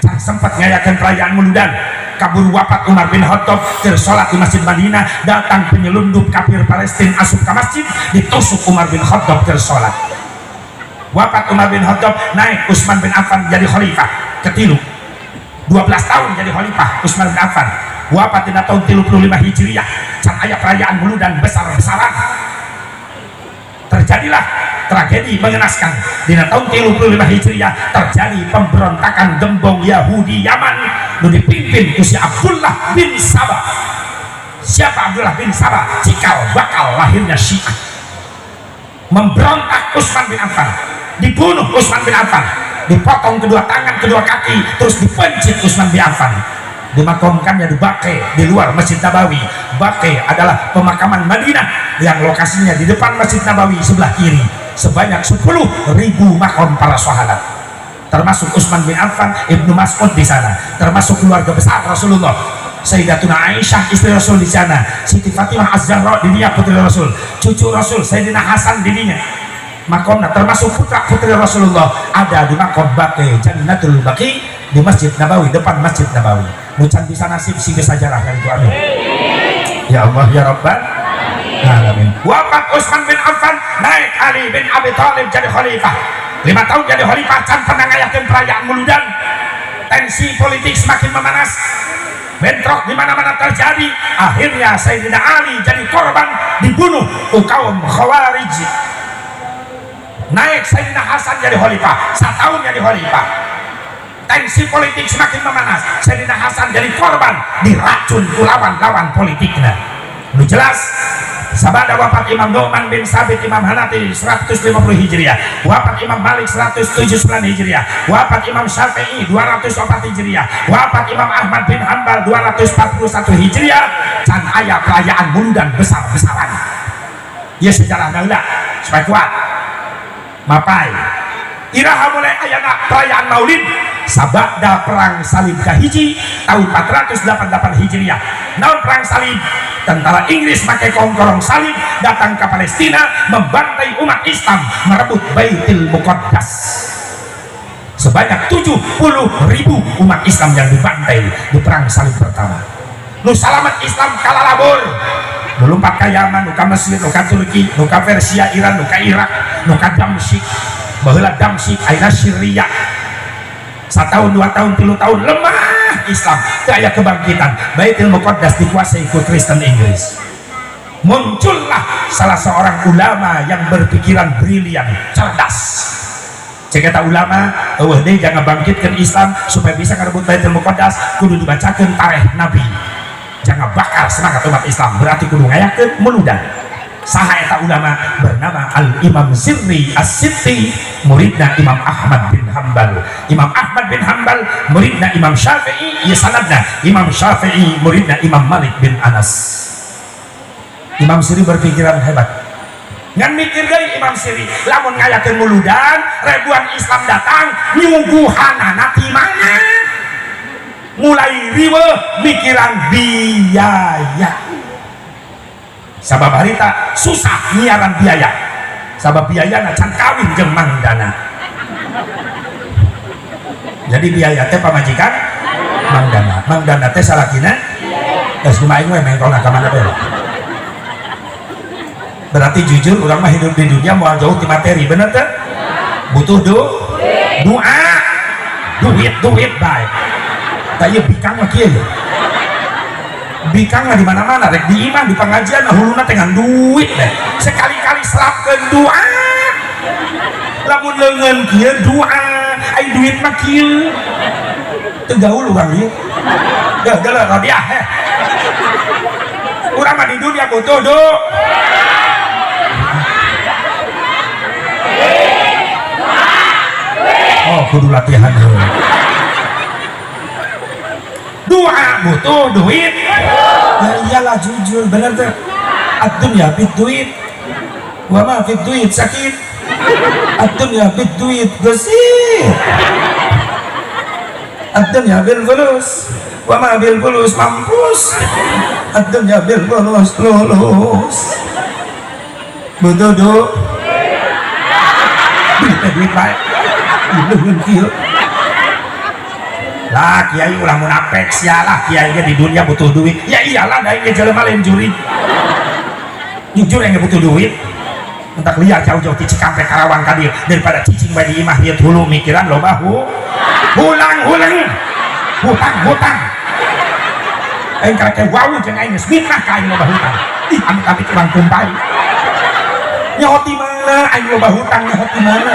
[SPEAKER 1] Can sempat ngayakan perayaan muludan. Kabur wafat Umar bin Khattab, sholat di Masjid Madinah, datang penyelundup kafir Palestina asup ke masjid, ditusuk Umar bin Khattab ke sholat. Wafat Umar bin Khattab, naik Utsman bin Affan jadi khalifah ketilu, 12 tahun jadi khalifah Utsman bin Affan, wafat di tahun 35 Hijriah. Can aya perayaan muludan besar-besaran. Terjadilah Tragedi mengenaskan dina tahun 35 Hijriah terjadi pemberontakan gembong Yahudi Yaman nu dipimpin ku si Abdullah bin Sabah. Siapa Abdullah bin Sabah? Cikal bakal lahirnya Syiah. Memberontak Utsman bin Affan, dibunuh Utsman bin Affan, dipotong kedua tangan, kedua kaki, terus dipencit Utsman bin Affan, dimakamkannya di Baqi di luar Masjid Nabawi. Baqi adalah pemakaman Madinah yang lokasinya di depan Masjid Nabawi sebelah kiri. Sebanyak 10.000 makam para sahabat, termasuk Utsman bin Affan, Ibnu Mas'ud di sana, termasuk keluarga besar Rasulullah, Sayyidatuna Aisyah istri Rasul di sana, Siti Fatimah Az-Zahra dirinya putri Rasul, cucu Rasul Sayyidina Hasan dirinya makomna, termasuk putra putri Rasulullah ada di makom Baqi, Jannatul Baqi di Masjid Nabawi, depan Masjid Nabawi. Nu can bisa nasib sing sajarah kan itu. Amin ya Allah ya Rabbal alamin. Wafat Utsman bin Affan, naik Ali bin Abi Thalib jadi khalifah. 5 tahun jadi khalifah can pernah ngayakeun perayaan muludan. Tensi politik semakin memanas, bentrok di mana-mana terjadi. Akhirnya Sayyidina Ali jadi korban, dibunuh ku kaum Khawarij. Naik Sayyidina Hasan jadi khalifah, setahun jadi khalifah, tensi politik semakin memanas. Sayyidina Hasan jadi korban, diracun ku lawan-lawan politiknya. Nu jelas sabada wafat Imam Nu'man bin Sabit, Imam Hanafi, 150 Hijriah, wafat Imam Malik 179 Hijriah, wafat Imam Syafi'i 204 Hijriah, wafat Imam Ahmad bin Hanbal 241 Hijriah, can aya perayaan muludan besar-besaran. Ya, sejarah heula supaya kuat. Mapai iraha mulai ayana perayaan Maulid? Sabada perang Salib kahiji tahun 488 Hijriah. Naon perang Salib? Tentara Inggris pakai kongkorong salib datang ke Palestina, membantai umat Islam, merebut Baitul Muqaddas. Sebanyak 70.000 umat Islam yang dibantai di perang Salib pertama. Nu salamet Islam kalalabur, nu lumpat ka Yaman, nu ka Mesir, nu ka Turki, nu ka Persia, Iran, nu ka Irak, nu ka Damsyik. Baheula Damsyik, ayeuna Syria. Setahun, 2 tahun, 3 tahun, lemah Islam, teu aya kebangkitan. Baitul Muqaddas dikuasai ku Kristen Inggris. Muncullah salah seorang ulama yang berpikiran brilian, cerdas. Cek eta ulama, euweuh deui jangan bangkitkan Islam supaya bisa ngerebut Baitul Muqaddas, kudu dibacakeun tareh Nabi, jangan bakar semangat umat Islam, berarti kudu ngayakeun muludan. Saha eta ulama? Bernama Al Imam Sirri As-Sitti, muridna Imam Ahmad bin Hambal. Imam Ahmad bin Hambal muridna Imam Syafi'i, ieu sanadna. Imam Syafi'i muridna Imam Malik bin Anas. Imam Sirri berpikiran hebat, ngan mikir deui Imam Sirri, lamun ngayakeun muludan ribuan Islam datang, nyuguhanana ti mana? Mulai riweuh mikiran biaya, sabab harita susah nyiaran biaya, sabab biaya can kawin jeung Mangdana. Jadi biaya teh pamajikan Mangdana, Mangdana teh salakina. Geus, kumaha aing we mengkolna ka mana bae. Berarti jujur, urang mah hidup di dunia mau jauh di materi, bener teh? Butuh doa, duit, duit bae. Tah, ieu bikang mah kieu ya. Bikang mah di mana-mana, rek di imah, di pengajian, nah huluna teh ngan duit deh. Sekali-kali selapkeun doa. Lamun leungeun kieu doa, ai duit mah kieu. Teu gaul urang ieu. Dah, dah lah rodiah heh. Urang mah di dunia butuh do. Oh, kudu latihan heula. Doa butuh duit. Ya iyalah, jujur, bener tuh. Ad-dunya bid duit. Wa ma fid duit sakit. Ad-dunya bid duit gesit. Ad-dunya bil fulus. Wa ma bil fulus mampus. Ad-dunya bil fulus lulus. Butuh du. Duit teh duit bae. Ih, kieu. Lah, kiai ulah munafik sialah, kiai ge di dunia butuh duit. Ya iyalah, da ge jelema lain juri. Jujur yang butuh duit. Entak liar jauh-jauh ti Cikampek, Karawang ka dieu daripada cicing bae di imah ieu hulu mikiran loba hu. Hulang hulang. Hutang hutang. Aing karek wau jeung aing geus mitnah ka aing loba hutang. Ih, amit-amit urang kumpai. Nyaho ti mana? Mana aing loba hutang nyaho di mana?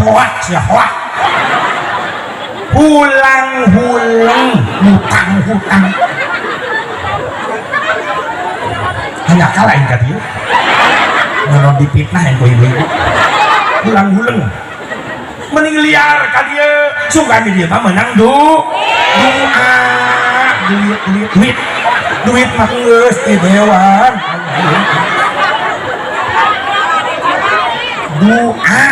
[SPEAKER 1] Hoak sia, hoak. Hulang-hulang hutang hutang. Hanya kalah aing ka dieu. Ngono dipitnah aing ku ibu-ibu. Hulang-huleng. Mending liar ka dieu. Sugan di dieu mah menang doa, duit, duit, duit. Duit mah geus di dewan. Doa.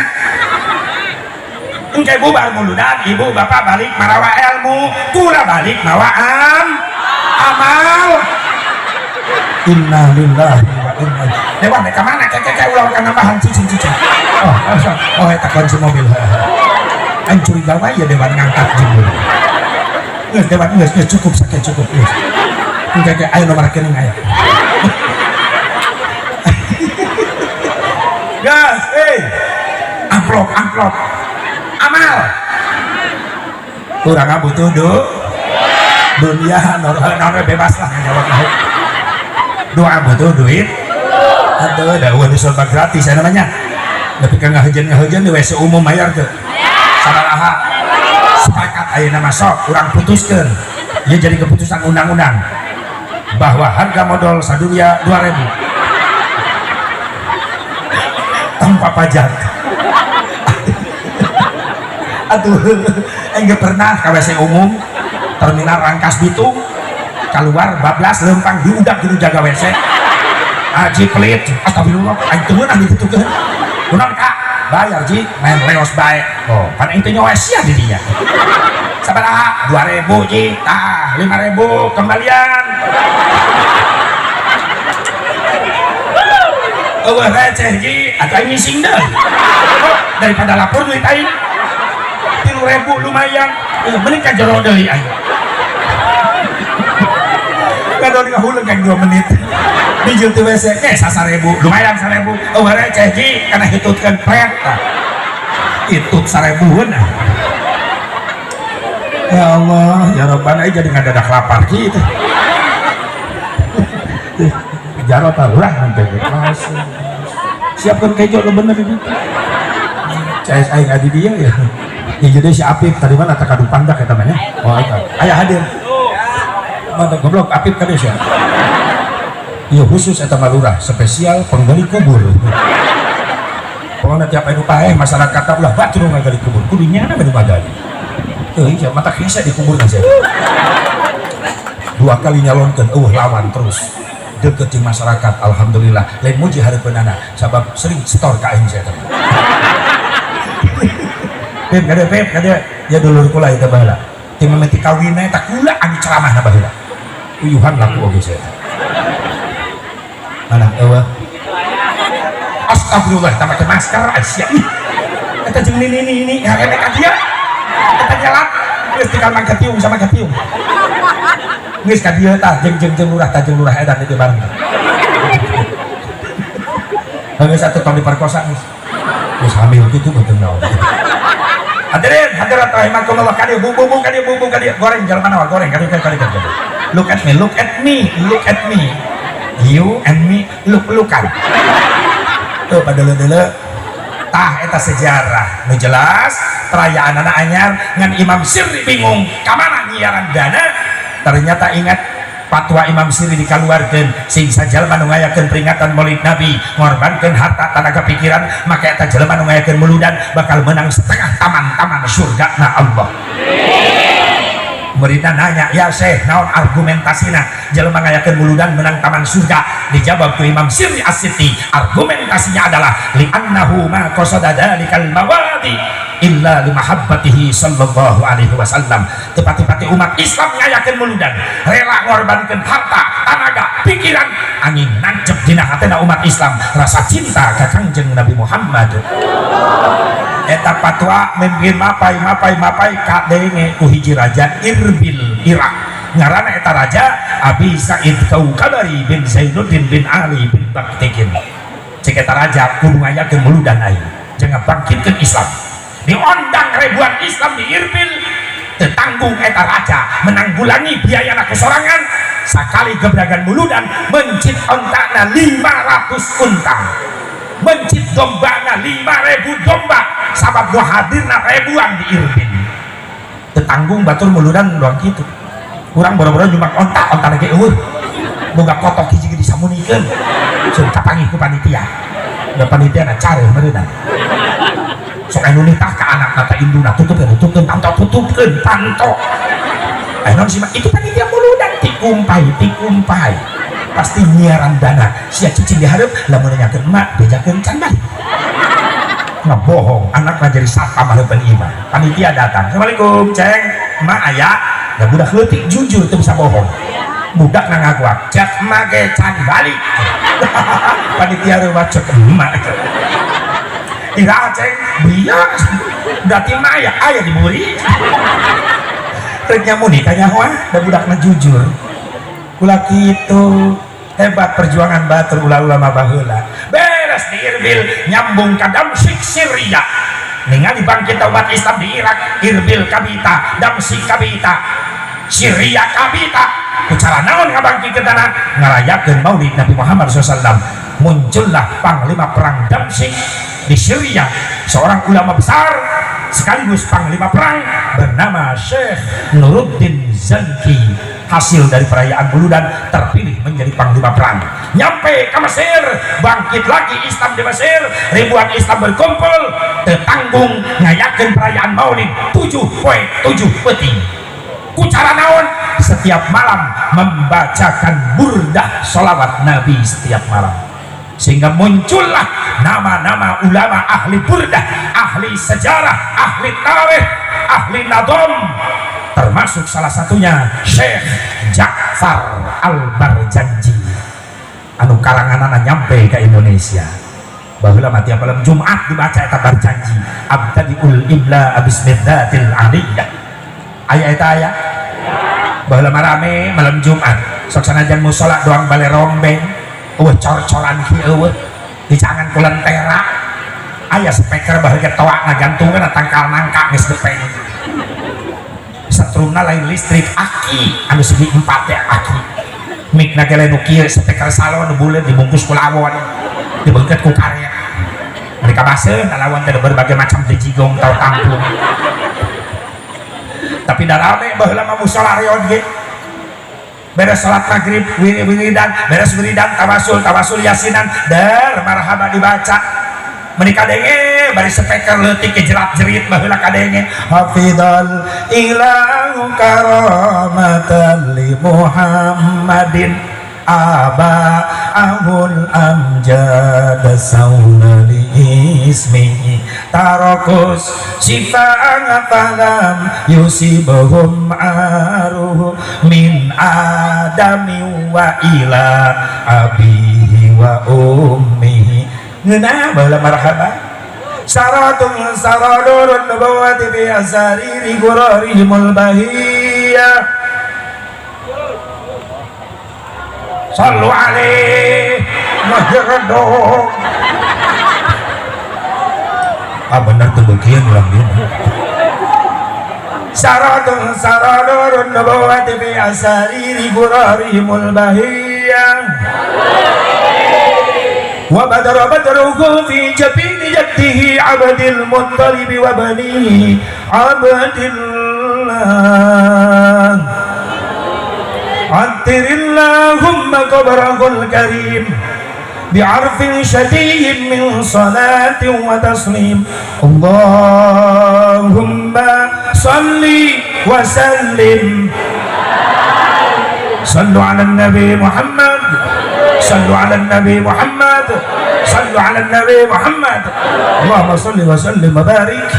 [SPEAKER 1] Engke bubar muludan, ibu bapak balik marawa ilmu, kula balik mawa amal. Innalillahi wa inna ilaihi. Dewan ka mana? Keke ulah ka nambahan cicing-cicing. Oh, oh eta kunci mobil. Aing curiga wae ya dewan ngangkat jeung. Geus dewan geus cukup sakit cukup geus. Engke ge aya nomor rekening aya. Gas, amplop, amplop. Amal. Urang butuh dunia nor bebas lah ngajawab. Doa butuh duit. Aduh, da eueuh disorba gratis ya namanya. Tapi kan ngahujan di WC umum bayar teu. Sabaraha? Sepakat ayeuna mah sok urang putuskeun. Ieu jadi keputusan undang-undang bahwa harga modal sadunia 2000 tanpa pajak. Aduh, enggak pernah ke WC umum terminal Rangkas Bitung keluar bablas lempang diudak gitu jaga WC. Aji pelit, astagfirullah, aing teu meunang ditutukeun. Kunaon Kak? Bayar ji, main leos bae. Oh, pan aing teu nyoes sia di dinya. Sabaraha? 2000 ji, tah 5000 kembalian. Eueuh receh ji, atuh aing ngising deui. Oh, daripada lapor duit aing. 3000 lumayan. Mending ka jero deui aing. Kadon ngahuleng kan 2 menit. Bijil ti WC, ge 1000, lumayan 1000. Eueuh receh ji, kana hitutkeun pret tah. Hitut 1000-eun. Ya Allah, ya Rabbana, jadi ngadadak lapar gitu. Jarot lah sampai ke kelas. Siapkan kejo nu bener ini. CS aing adi dia ya. Ya jadi si Apip tadi mana tak kadu pandak ya namanya. Oh eta. Aya hadir. Mantap goblok Apip kali sia. Iya khusus eta malurah spesial penggali kubur. Pokoknya tiap anu paeh masyarakat ulah batur ngagali kubur. Kudu nyana nu ngagali. Teuing sia mata hese dikubur sia. 2 kali nyalonkeun eueuh lawan terus. Deket jeung masyarakat alhamdulillah. Lain muji hareupeunana sabab sering setor ka aing sia teh. Pep kade pep kade ya dulur kula eta baheula. Ti mimiti kawin eta kula anu ceramahna baheula. Uyuhan laku oge sia. Mana eueuh? Astagfirullah, eta make masker sia. Eta jeung nini nini ngarene ka dieu. Eta nyelat geus tinggal mangke tiung sama ke tiung. Geus ka dieu tah jeung jeung jeung lurah tah jeung lurah edan itu bareng. Geus atuh tong diperkosa geus. Geus hamil kitu mah teu naon. Hadirin, hadirat rahimakumullah, ka dieu bumbu ka dieu bumbu ka dieu goreng jalan mana goreng ka dieu ka dieu. Look at me, look at me, look at me. You and me look-lookan. Tuh padele-dele tah eta sejarah nu jelas perayaan anak anyar ngan Imam Sirri bingung kamana nyiaran dana. Ternyata ingat fatwa Imam Sirri dikaluarkeun sing sajalma nu ngayakeun peringatan Maulid Nabi ngorbankeun harta tanaga pikiran maka eta jelema nu ngayakeun muludan bakal menang setengah taman-taman surga na Allah. Muridna nanya, ya Syekh, naon argumentasina jelema ngayakeun muludan menang taman surga? Dijawab ku Imam Sirri As-Siti, argumentasinya adalah li'annahu ma qasada dzalikal mawadi illa li mahabbatihi sallallahu alaihi wasallam. Tepati-pati umat Islam ngayakeun muludan rela ngorbankeun harta, tanaga, pikiran angin nancep dina hatena umat Islam rasa cinta ka Kangjeng Nabi Muhammad. Eta fatwa mimpin mapai mapai mapai kadenge ku hiji raja Irbil Irak ngaranna eta raja Abi Said Kaukabari bin Zainuddin bin Ali bin Baktikin. Cek eta raja kudu ngayakeun muludan aing jangan bangkitkeun Islam. Diondang ribuan Islam di Irbil tetanggung eta raja menanggulangi biaya ku sorangan sakali gebragan muludan mencit ontakna 500 unta. Mencit dombana 5.000 domba, sabab nu hadirna ribuan di Irbil. Tetanggung batur muludan doang kitu. Urang boro-boro nyumbang onta, onta lagi eueuh. Boga kotok hiji ge disamunikeun. Sun kapanggih ku panitia. Da panitia na careuh meureunna. Sok anu nitah ka anak kata induna, tutupkeun, tutupkeun panto, tutupkeun panto. Eh, non sih itu panitia muludan tikumpai tikumpai pasti nyiaran dana sia cicing dihareup, lamun nanyakeun emak bejakeun can balik, ngebohong anak jadi satpam hareupeun imah. Panitia datang, "Assalamualaikum, Ceng, emak aya?" Ya budak leutik jujur, teu bisa bohong. Budak nang ngaku, "Cek emak ge can balik." Panitia rumah, "Cek emak ira, Ceng?" "Bria berarti emak aya, aya di buri." Rek nyamuni kanyahoan da budakna jujur. Ulah kitu, hebat perjuangan batur ulama baheula. Beres di Irbil, nyambung ka Damsyik, Syria. Ningali bangkit umat Islam di Irak, Irbil kabita, Damsyik kabita, Syria kabita. Ku cara naon ngabangkitkeun tanah? Ngarayakeun Maulid Nabi Muhammad SAW. Muncullah panglima perang Damsyik di Syria, seorang ulama besar sekaligus panglima perang bernama Syekh Nuruddin Zanki. Hasil dari perayaan Muludan terpilih menjadi panglima perang. Nyampe ke Mesir, bangkit lagi Islam di Mesir, ribuan Islam berkumpul, tetanggung ngayakeun perayaan Maulid 7 poe 7 peuting. Ku cara naon? Setiap malam membacakan burdah solawat Nabi setiap malam, sehingga muncullah nama-nama ulama ahli burdah, ahli sejarah, ahli tarikh, ahli nadom, termasuk salah satunya Syekh Ja'far Al-Barjanji anu karanganana nyampe ke Indonesia. Baheula mah tiap malam Jumat dibaca eta Barjanji, abtadiul imla bismidzatil aliyah. Aya eta, aya. Baheula mah rame malam Jumat, sok sanajan musola doang bale rombeng, eueuh cor-coran kieu, eueuh dicangan ku lentera. Aya speaker baheula toa ngagantungan tangkal nangka geus gepeng. Setrumna lain listrik, aki anu segi empat ya, aki mikna ge lain nu kieu, speaker salon nu buleut dibungkus ku lawon, dibengket ku karet. Mereka baseun lawan teh berbagai macam dejigong tau tampung. Tapi da rame baheula mah musola reod ge. Beres salat maghrib wiridan, beres wiridan tawasul, tawasul yasinan, der marhaba dibaca. Menikah denge bari speaker leutik ke jerat jerit baheula kadenge, hafidhal ilahu karamatan li Muhammadin aba ahul amjad sauna li ismihi tarakus sifat falam yusibhum aruhu min adami wa ila abihi wa ummihi. Ngeunah baheula marhaba. Saratun saradurun nubuwati fi asariri gurarihimul bahiyah. Sallu alaihi mahradong. Ah, bener tuh bagian ulang dia. Saratun saradurun nubuwati fi asariri gurarihimul bahiyah. وبدر بدره في جبين جده عبد المطلب وبنيه عبد الله. عطر اللهم قبره الكريم بعرف شديد من صلاة وتسليم. اللهم صل وسلم. صلوا على النبي محمد، صلوا على النبي محمد، صلوا على النبي محمد. اللهم صل وسلم وبارك.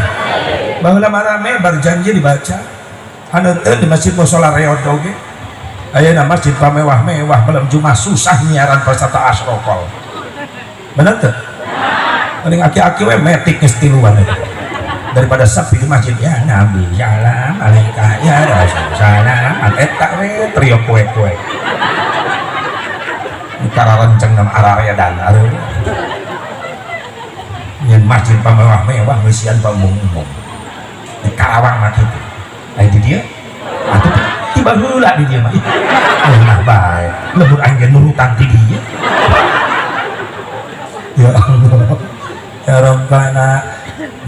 [SPEAKER 1] Baheula mah rame Barjanji dibaca haneuteuh di masjid musola reod oge. Ayeuna masjid pamewah-mewah, malam Jumat susah nyiaran peserta asrokol, bener teu? Paling aki-aki we metik geus tiluan itu daripada sepi di masjid. Ya Nabi salam alaika, ya Rasul salam, eta we trio kue-kue kararenceng nama araredan aduh. Nyen masjid pamewah-mewah ngeusian pamung-umum di Karawang mah kitu. Aya di dieu atuh tiba heula di dieu mah. Ih, nah bae lembur aing ge nurutan di dieu. Ya Allah, ya Rabbana.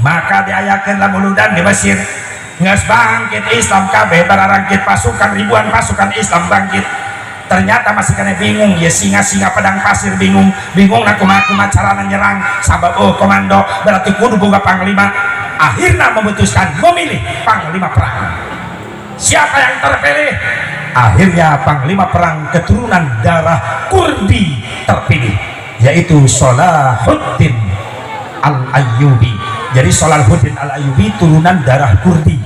[SPEAKER 1] Maka diayakeun lah muludan di Mesir. Geus bangkit Islam kabeh, bararangkit pasukan, ribuan pasukan Islam bangkit. Ternyata masih kena bingung ya, singa-singa padang pasir bingung bingung nak kumaha kumaha carana nyerang, sabab oh komando, berarti kudu boga panglima. Akhirnya memutuskan memilih panglima perang. Siapa yang terpilih? Akhirnya panglima perang keturunan darah Kurdi terpilih, yaitu Salahuddin Al-Ayyubi. Jadi Salahuddin Al-Ayyubi turunan darah Kurdi.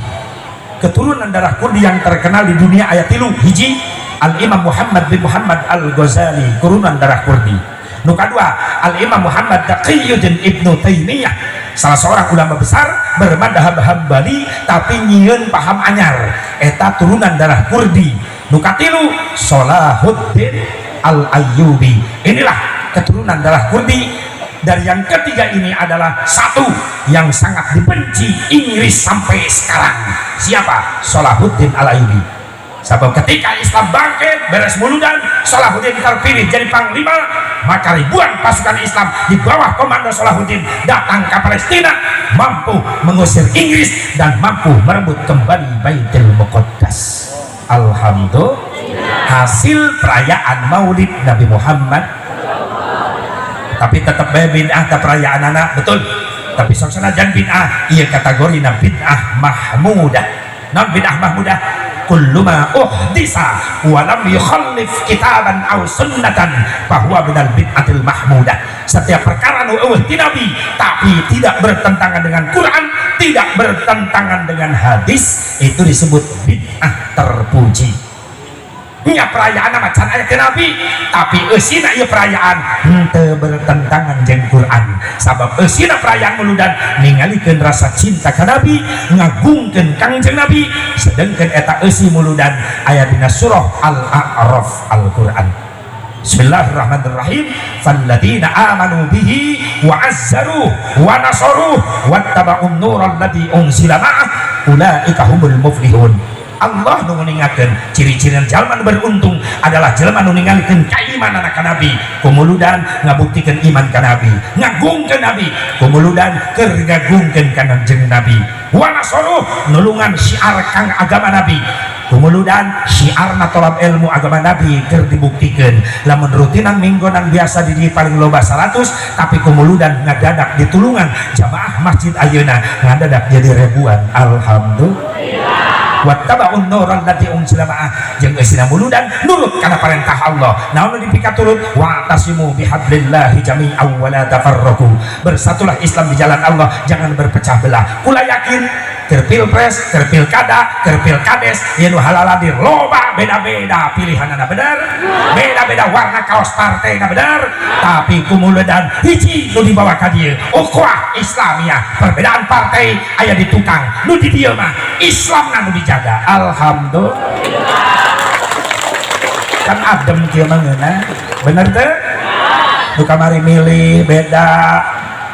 [SPEAKER 1] Keturunan darah Kurdi yang terkenal di dunia aya tilu. Hiji, Al-Imam Muhammad bin Muhammad Al-Ghazali, turunan darah Kurdi. Nu kadua, Al-Imam Muhammad Taqiyuddin Ibnu Taimiyah, salah seorang ulama besar bermadhab Hambali tapi nyieun paham anyar, eta turunan darah Kurdi. Nu katilu, Salahuddin Al-Ayyubi. Inilah keturunan darah Kurdi. Dari yang ketiga ini adalah satu yang sangat dibenci Inggris sampai sekarang. Siapa? Salahuddin Al-Ayyubi. Sebab ketika Islam bangkit, beres muludan, Salahuddin terpilih jadi panglima, maka ribuan pasukan Islam di bawah komando Salahuddin datang ke Palestina, mampu mengusir Inggris dan mampu merebut kembali Baitul Muqaddas. Alhamdulillah, hasil perayaan Maulid Nabi Muhammad. Tapi tetap bae bid'ah ta perayaan anak, betul. Tapi sok sanajan bid'ah, iya kategori bid'ah mahmudah. Non bid'ah mahmudah, kullu ma uhdisa wa lam yukhallif kitaban aw sunnatan fahuwa minal bid'atil mahmudah. Setiap perkara nu euweuh ti nabi tapi tidak bertentangan dengan Quran, tidak bertentangan dengan hadis, itu disebut bid'ah terpuji. Nya perayaan mah can aya ti nabi, tapi eusina ieu perayaan henteu bertentangan jeung Quran, sabab eusina perayaan muludan ningalikeun rasa cinta ka nabi, ngagungkeun Kangjeng Nabi. Sedangkan eta eusi muludan aya dina surah Al-A'raf Al-Quran. Bismillahirrahmanirrahim. Falladzina amanu bihi wa azzaruh wa nasaruh wattaba'un nural ladzi unzila ma'ah ulaika humul muflihun. Allah nu nguningakeun ciri-ciri jalma nu beruntung adalah jelema nu ningalikeun kaimanan ka nabi, kumuludan ngabuktikeun iman ka nabi, ngagungkeun nabi, kumuludan keur ngagungkeun ka Kanjeng Nabi, wa nasaruh, nulungan syiar kang agama nabi, kumuludan syiarna tolab ilmu agama nabi keur dibuktikeun. Lamun rutinan minggonan biasa di dieu paling loba 100, tapi kumuludan ngadadak ditulungan jamaah masjid ayeuna ngadadak jadi ribuan. Alhamdulillah. Wattaba'un nural ladzi unzila ma'ah, jeung eusina muludan nurut kana perintah Allah. Naon nu dipikaturut? Wa'tasimu bihablillahi jami'an wa la tafarraqu. Bersatulah Islam di jalan Allah, jangan berpecah belah. Kula yakin keur pilpres, keur pilkada, keur pilkades ieu nu halaladir loba beda-beda pilihanana, bener? Beda-beda warna kaos partai, bener? Tapi kumuludan hiji nu dibawa ka dieu, ukhuwah Islamiyah. Perbedaan partai aya di tukang, nu di dieu mah Islam nu dijaga. Alhamdulillah, kan adem kieu mah, ngeunah, bener teu? Nu kamari milih beda,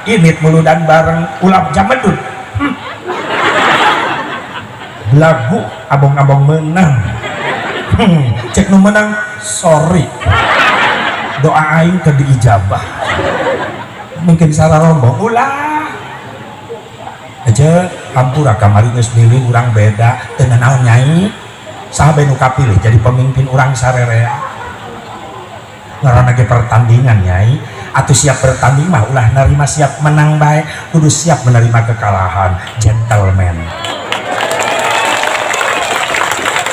[SPEAKER 1] init muludan bareng, ulah jamedut. Lagu abong-abong menang. Cek nu menang, sorry, doa aing ke diijabah, mungkin salah rombong. Ulah aja, hampura, kamari geus milih urang beda. Teu naon, nyai, saha bae nu kapilih jadi pemimpin urang sarerea. Ngaranna ge pertandingan, nyai, atau siap bertanding mah ulah nerima siap menang bae, kudu siap menerima kekalahan. Gentleman.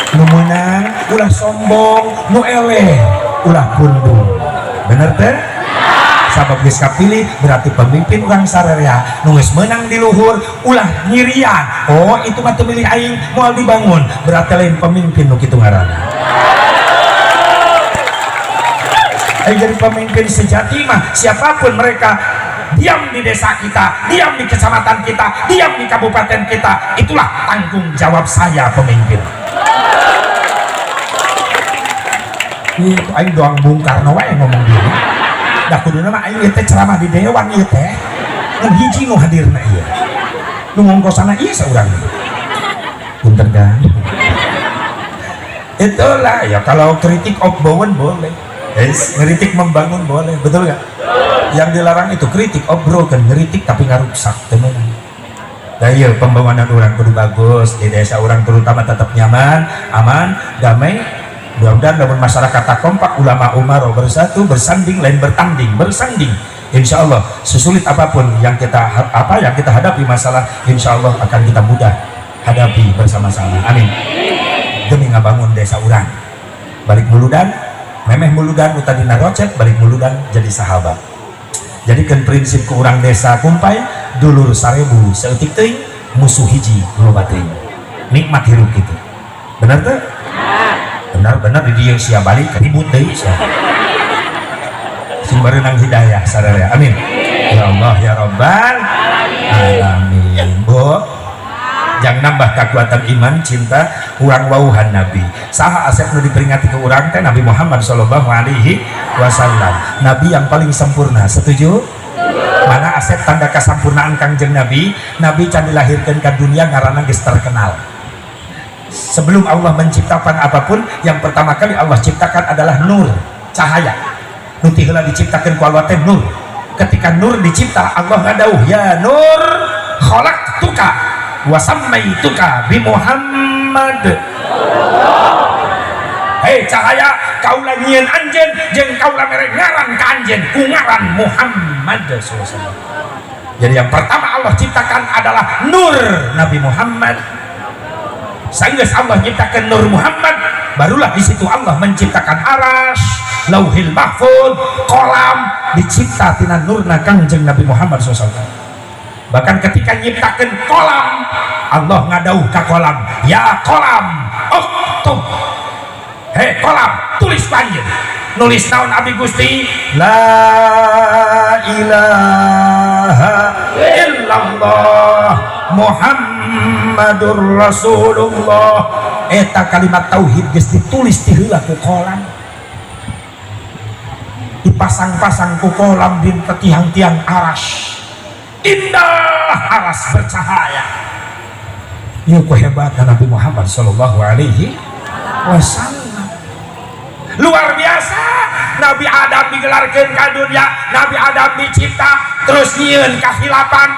[SPEAKER 1] Nu menang ulah sombong, nu eleh ulah pundung, bener teh? Sabab geus kapilih berarti pemimpin urang sarerea. Nu geus menang di luhur ulah nyirian, oh itu mah teu milih aing, moal dibangun, berarti lain pemimpin nu kitu ngaranna. Jadi pemimpin sejati mah siapapun mereka diam di desa kita, diam di kecamatan kita, diam di kabupaten kita, itulah tanggung jawab saya pemimpin. Itu aing doang Bung Karno wae ngomong diri. Da kuduna mah aing teh ceramah di dewan ieu teh. Ngan hiji nu hadirna ieu. Nu ngongkosana ieu saurang. Punten kan. Itulah ya, kalau kritik opbowen boleh. Yes, ngeritik membangun boleh, betul nggak? Yang dilarang itu kritik, obrolkan, ngeritik tapi ngaruksak temenan. Nah iya, pembangunan urang kudu bagus di desa urang terutama, tetap nyaman, aman, damai. Mudah-mudahan lamun masyarakat tak kompak, ulama umaro bersatu, bersanding, lain bertanding, bersanding. Insya Allah sesulit apapun yang kita apa yang kita hadapi masalah, insya Allah akan kita mudah hadapi bersama-sama. Amin. Demi ngabangun desa urang. Balik muludan, memeh muludan utadina rocet, balik muludan jadi sahabat. Jadikan prinsip ke urang desa Kumpai, dulur 1000 saeutik teuing, musuh hiji loba teuing. Nikmat hirup gitu. Benar tuh? Benar-benar di dieu sia balik ribut deui sia. Sing bareunang hidayah sadaya. Amin. Ya Allah ya Rabbal alamin. Bu, jangan nambah kekuatan iman cinta urang wauhan Nabi. Saha asep nu diperingati ke urang teh? Nabi Muhammad Shallallahu Alaihi Wasallam, Nabi yang paling sempurna. Setuju? Mana asep tanda kesampurnaan Kangjeng Nabi? Nabi can dilahirkan ke dunia ngaranna geus terkenal. Sebelum Allah menciptakan apapun, yang pertama kali Allah ciptakan adalah nur, cahaya. Nu ti heula diciptakan ku Allah teh nur. Ketika nur dicipta, Allah ngadauh, "Ya nur, khalaqtuka wa sammaituka bi Muhammad." Hei cahaya, kaula nyieun anjeun jeung kaula mere ngaran ka anjeun ku ngaran Muhammad sallallahu alaihi wasallam. Jadi yang pertama Allah ciptakan adalah nur Nabi Muhammad. Sanggeus Allah nyiptakan nur Muhammad, barulah di situ Allah menciptakan aras, Lauhil Mahfud, kolam dicipta tina nurna Kangjeng Nabi Muhammad SAW. Bahkan ketika nyiptakan kolam, Allah ngadauh ka kolam, "Ya kolam, uktub." Hei kolam, tulis panjang. Nulis naon abi Gusti? La ilaha illallah Muhammadur Rasulullah. Eta kalimat tauhid geus ditulis ti heula ku kolam, dipasang-pasang ku kolam di tiang-tiang aras. Indah aras bercahaya. Ieu kehebatan Nabi Muhammad Shallallahu Alaihi Wasallam luar biasa. Nabi Adam digelarkan ke dunia, Nabi Adam dicipta, terus nyieun kahilapan,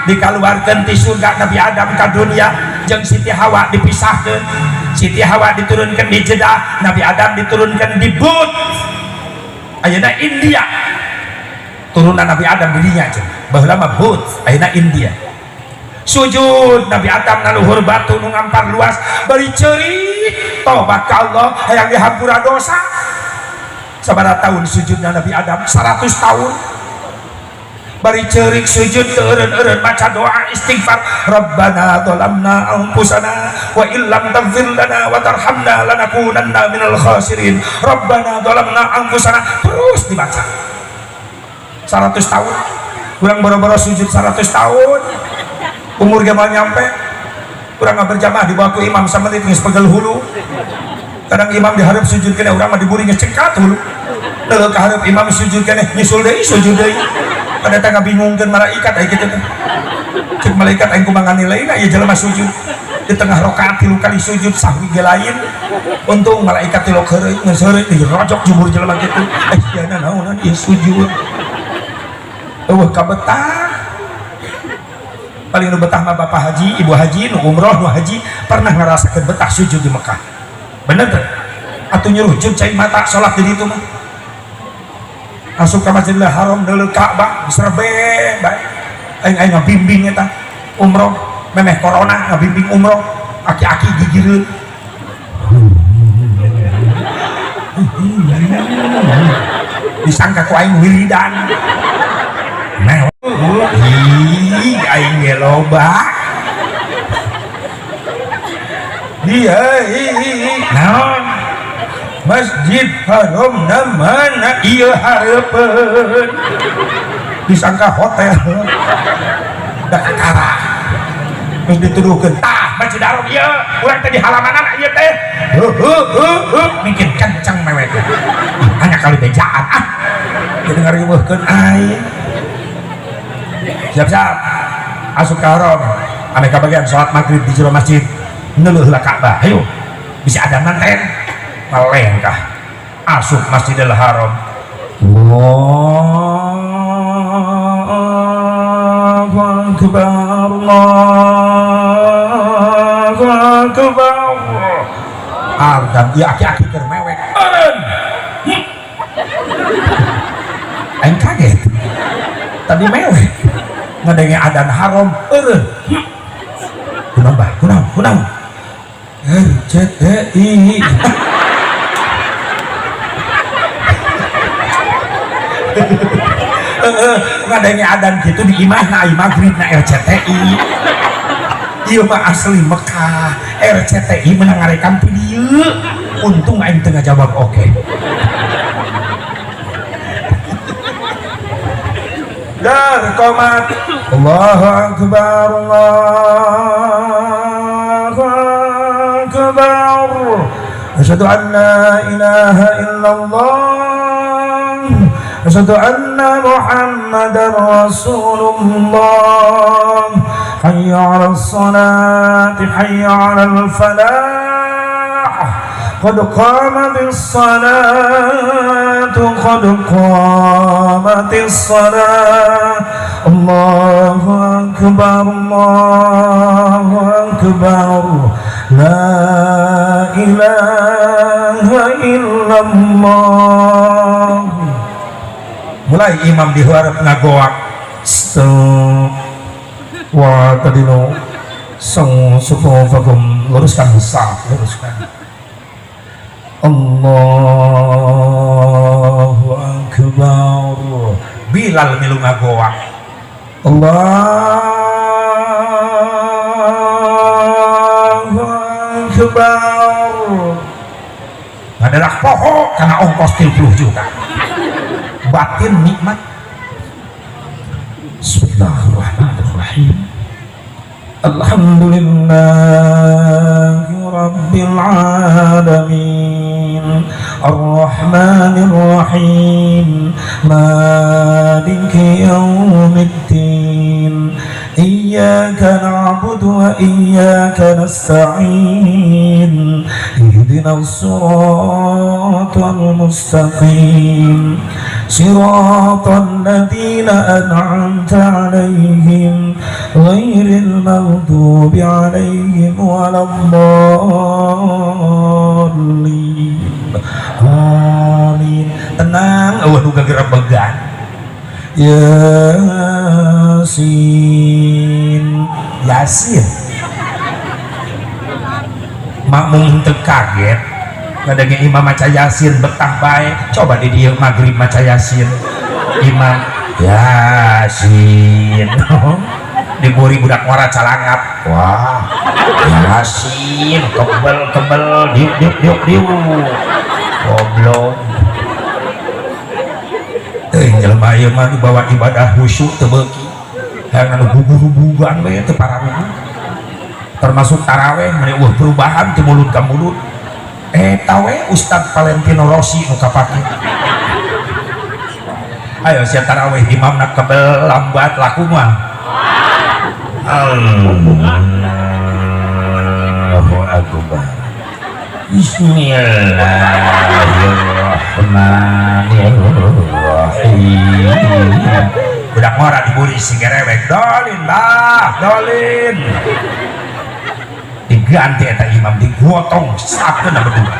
[SPEAKER 1] dikeluarkan di surga. Nabi Adam ke dunia jeung Siti Hawa dipisahkan. Siti Hawa diturunkan di Jeddah, Nabi Adam diturunkan di But, ayeuna India. Turunan Nabi Adam di dinya cenah. Baheula mah But, ayeuna India. Sujud Nabi Adam na luhur batu nu ngampar luas, bari ceurik, tobat ka Allah hayang dihampura dosa. Sabaraha tahun sujudna Nabi Adam? 100 tahun. Bari ceurik sujud, eureun-eureun maca doa istighfar, "Rabbana dzalamna anfusana wa illam taghfir lana wa tarhamna lanakunanna minal khasirin. Rabbana dzalamna anfusana." Terus dibaca 100 tahun. Kurang boro-boro sujud 100 tahun, umur ge moal nyampe. Kurang nggak berjamaah di bawah ku imam sama geus pegel hulu. Kadang imam diharap sujud kene, urang mah diburi geus cengkat hulu. Leuh ka hareup imam sujud kene, nyusul deui, sujud deui. Pada teh ngabingungkeun malaikat aya kitu teh. Cek malaikat, "Aing kumaha nilaina ieu jelema sujud di tengah rakaat tilu kali sujud sahwi ge lain?" Untung malaikat tilok heureuy, geus heureuy dirojok jumur jelema kitu. Eh, sia naonan ieu sujud? Eueuh kabetah. Paling nu betah mah bapak haji, ibu haji, nu umroh, nu haji, pernah ngerasakeun betah sujud di Mekah. Bener tuh? Atuh nyuruh cai mata sholat di ditu mah. Masuk ke Masjidil Haram deuleu Ka'bah diserbe bae. Aing aing ngabimbing eta umroh memeh corona, ngabimbing umroh aki-aki gigireun. Disangka ku aing wiridan. Nah, ih, aing ge loba. Iya, naon? Masjid Haram na mana? Iya hareupeun. Disangka hotel. Da kakara. Terus dituduhkeun, tah Masjid Haram ieu, urang teh di halamanan ieu teh. Heuh heuh heuh heuh, mikir kencang mewek. Hanya kali bejaan ah. Jadi ngariweuhkeun aing. Siap-siap asup ke haram, ame kabagian sholat maghrib di jero masjid, neuleuh heula Ka'bah. Hayu bisa ada manten malengkah asup Masjidil Haram. Allahu akbar, Allahu akbar. Adzan ieu aki-aki keur mewek. Eureun. Aing kaget. Tadi mewek. Ngadenge adan haram, eureun. Kunaon bah? Kunaon? Kunaon? RCTI. Ngadenge adan gitu di imahna ai magrib na RCTI. Ieu mah asli Mekah. RCTI menang ngarekam ti dieu. Untung aing teu ngajawab oke. Dar qomat. Allahu akbar, Allahu akbar. Asyhadu an la ilaha illallah. Asyhadu anna Muhammadar Rasulullah. Hayya 'alas salati, hayya 'alal falah. Qad qamatis salatu, qad qamatis salat. Allahu akbar, Allahu akbar. La ilaha illallah. Mulai imam diharap ngagoak. Stop. Wa tadilu sawu sufufakum, luruskan saf, luruskan. Allahu akbar. Bilal milu ngagoak. Allahu akbar. Ngadalah poho karena ongkos 30 juta. Batin nikmat. Bismillahirrahmanirrahim. Alhamdulillahi rabbil alamin. Arrahmanir rahim. Maliki yaumiddin. Iyyaka na'budu wa iyyaka nasta'in. Ihdinas siratal mustaqim. Siratal ladzina an'amta 'alaihim ghairil maghdubi 'alaihim waladdallin. Amin. Tenang, eueuh nu gagerebegan. Yasin. Yasin. Makmum teu kaget ngadenge imam maca Yasin betah bae. Coba di dieu magrib maca Yasin. Imam Yasin. Diburi budak ngora calangap. Wah, Yasin kebel-kebel diuk diuk diuk diuk. Goblok. Teuing jelema ieu mah dibawa ibadah khusyuk teu beuki. Hayang anu gugur-guguran we teu pararuguh. Termasuk taraweh meni eueuh perubahan ti mulut ka mulut. Eta we Ustad Valentino Rossi nu kapake. Ayo sia taraweh imamna kebel lambat laku mah. Allahu akbar. Bismillahirrahmanirrahim. Budak ngora diburi si gerewek, dolin lah, dolin. Diganti eta imam, digotong sakeun berdua.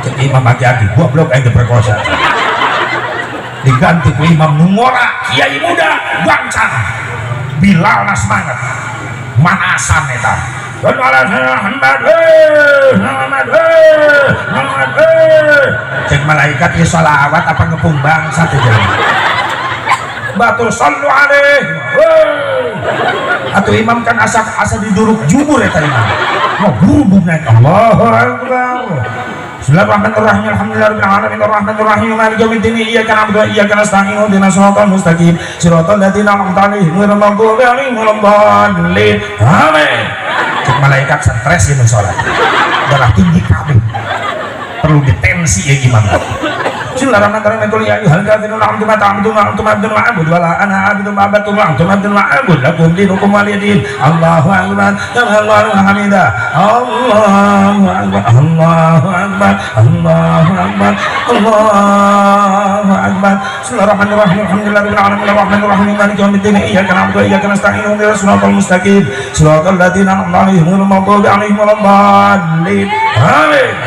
[SPEAKER 1] Cek imam agi-agi, goblok aing diperkosa. Diganti ku imam nu ngora, kiai muda, gancang. Bilalna semangat. Manasan eta. Cek malaikat ieu sholawat apa ngepung bangsa teh jelema. Batur sallu alaihi. Atuh imam kan asa asa diduruk jubur eta imam. Wah gurubug naik Allahu akbar. Bismillahirrahmanirrahim. Alhamdulillahirabbil alamin arrahmanirrahim maliki yaumiddin iyyaka na'budu wa iyyaka nasta'in ihdinas siratal mustaqim siratal ladzina an'amta 'alaihim ghairil maghdubi 'alaihim waladdallin. Amin. Cek malaikat stres ieu salat. Darah tinggi kabeh. Perlu ditensi ya imam. Bismillahirrahmanirrahim. Qul ya ayyuhal kafirun la a'budu ma ta'budun wa antum 'abidun ma a'budu wa la ana 'abidun ma 'abadtum wa antum 'abidun ma a'budu lakum dinukum waliyadin. Allahu akbar. Allahu hamida. Allahu akbar. Allahu akbar. Allahu akbar. Allahu akbar. Bismillahirrahmanirrahim. Alhamdulillahirabbil alamin arrahmanir rahim maliki yaumiddin iyyaka na'budu wa iyyaka nasta'in ihdinas siratal mustaqim siratal ladzina an'amta 'alaihim ghairil maghdubi 'alaihim waladdallin. Amin.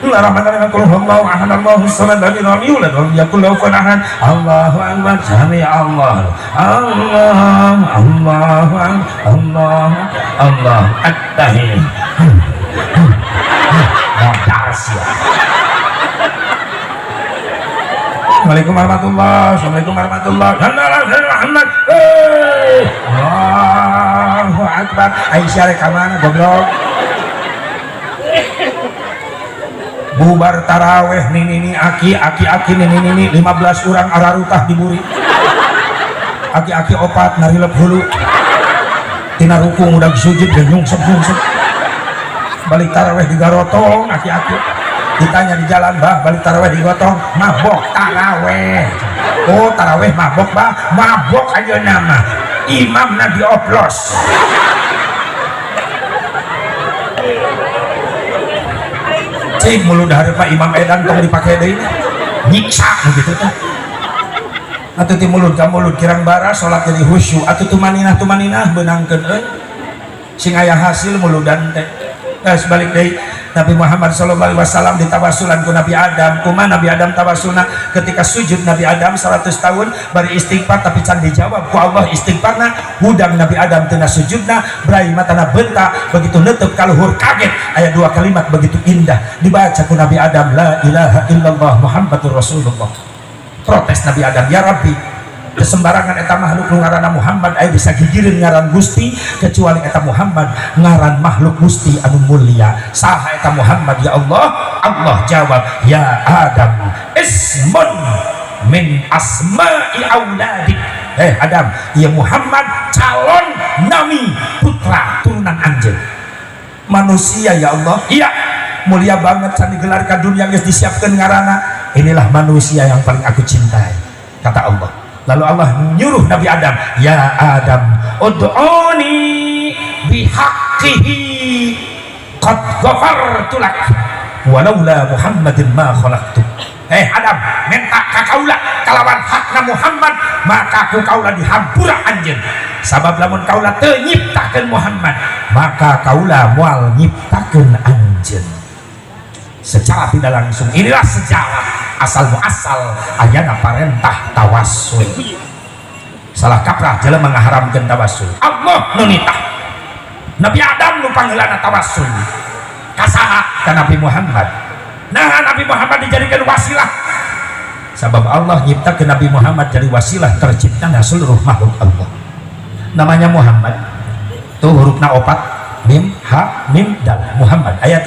[SPEAKER 1] Bismillahirrahmanirrahim. Qul huwallahu ahad Allahus samad lam yalid walam yulad walam yakul lahu kufuwan ahad. Allahu akbar. Sami Allah. Allah Allahu akbar. Allah Allah at-tahiyat. Modal sia. Assalamualaikum warahmatullahi. Assalamualaikum warahmatullahi. Muhammad. Allahu akbar. Aisyah rek ka mana goblok? Bubar taraweh nini aki aki aki nini nini 15 orang ararutah diburi. Aki-aki opat narilep hulu. Tina rukung udah sujud dan nyungsep nyungsep. Balik taraweh digarotong aki-aki. Ditanya di jalan, bah balik taraweh digotong, mabok taraweh. Oh taraweh mabok bah, mabok aja nama. Imamna dioplos. Cik mulut dari Pak Imam Edan tong dipake deui nyiksa begitu teh. Atuh ti mulut ka mulut kirang bara salat jadi khusyuk atuh tumaninah tumaninah beunangkeun euy. Sing aya hasil muludan teh. Geus balik deui Nabi Muhammad sallallahu alaihi wasallam ditawassulan ku Nabi Adam. Kumaha Nabi Adam tawassulna ketika sujud Nabi Adam 100 tahun bari istighfar tapi can dijawab ku Allah istighfarna. Hudang Nabi Adam tina sujudna brai matana benta begitu neuteuk ka luhur kaget aya dua kalimat begitu indah dibaca ku Nabi Adam, la ilaha illallah Muhammadur Rasulullah. Protes Nabi Adam, ya Rabbi, kesembarangan eta makhluk nu ngaranna Muhammad aya bisa gigireun ngaran Gusti kecuali eta Muhammad ngaran makhluk Gusti anu mulia. Saha eta Muhammad ya Allah? Allah jawab, ya Adam ismun min asma'i auladik. Adam, ya Muhammad calon nami putra turunan anjeun. Manusia ya Allah, iya mulia banget can digelar ka dunia geus disiapkeun ngaranna. Inilah manusia yang paling aku cintai, kata Allah. Lalu Allah nyuruh Nabi Adam, ya Adam, ud'uni bihaqqihi qad ghafartu lak walaula Muhammadin ma khalaqtu. Adam, minta ka kaula kalawan hakna Muhammad, maka ku kaula dihampura anjeun. Sabab lamun kaula teu nyiptakeun Muhammad, maka kaula moal nyiptakeun anjeun. Secara tidak langsung inilah sejarah asal muasal ayana parentah tawassul. Salah kaprah jelema ngaharamkeun tawassul. Allah nu nitah. Nabi Adam nu pangheulana tawassul. Ka saha? Ka Nabi Muhammad. Nah, Nabi Muhammad dijadikan wasilah. Sabab Allah nyiptakeun Nabi Muhammad jadi wasilah terciptana seluruh makhluk Allah. Namanya Muhammad. Tuh hurufna opat, mim, ha, mim, dal. Muhammad. Ayat.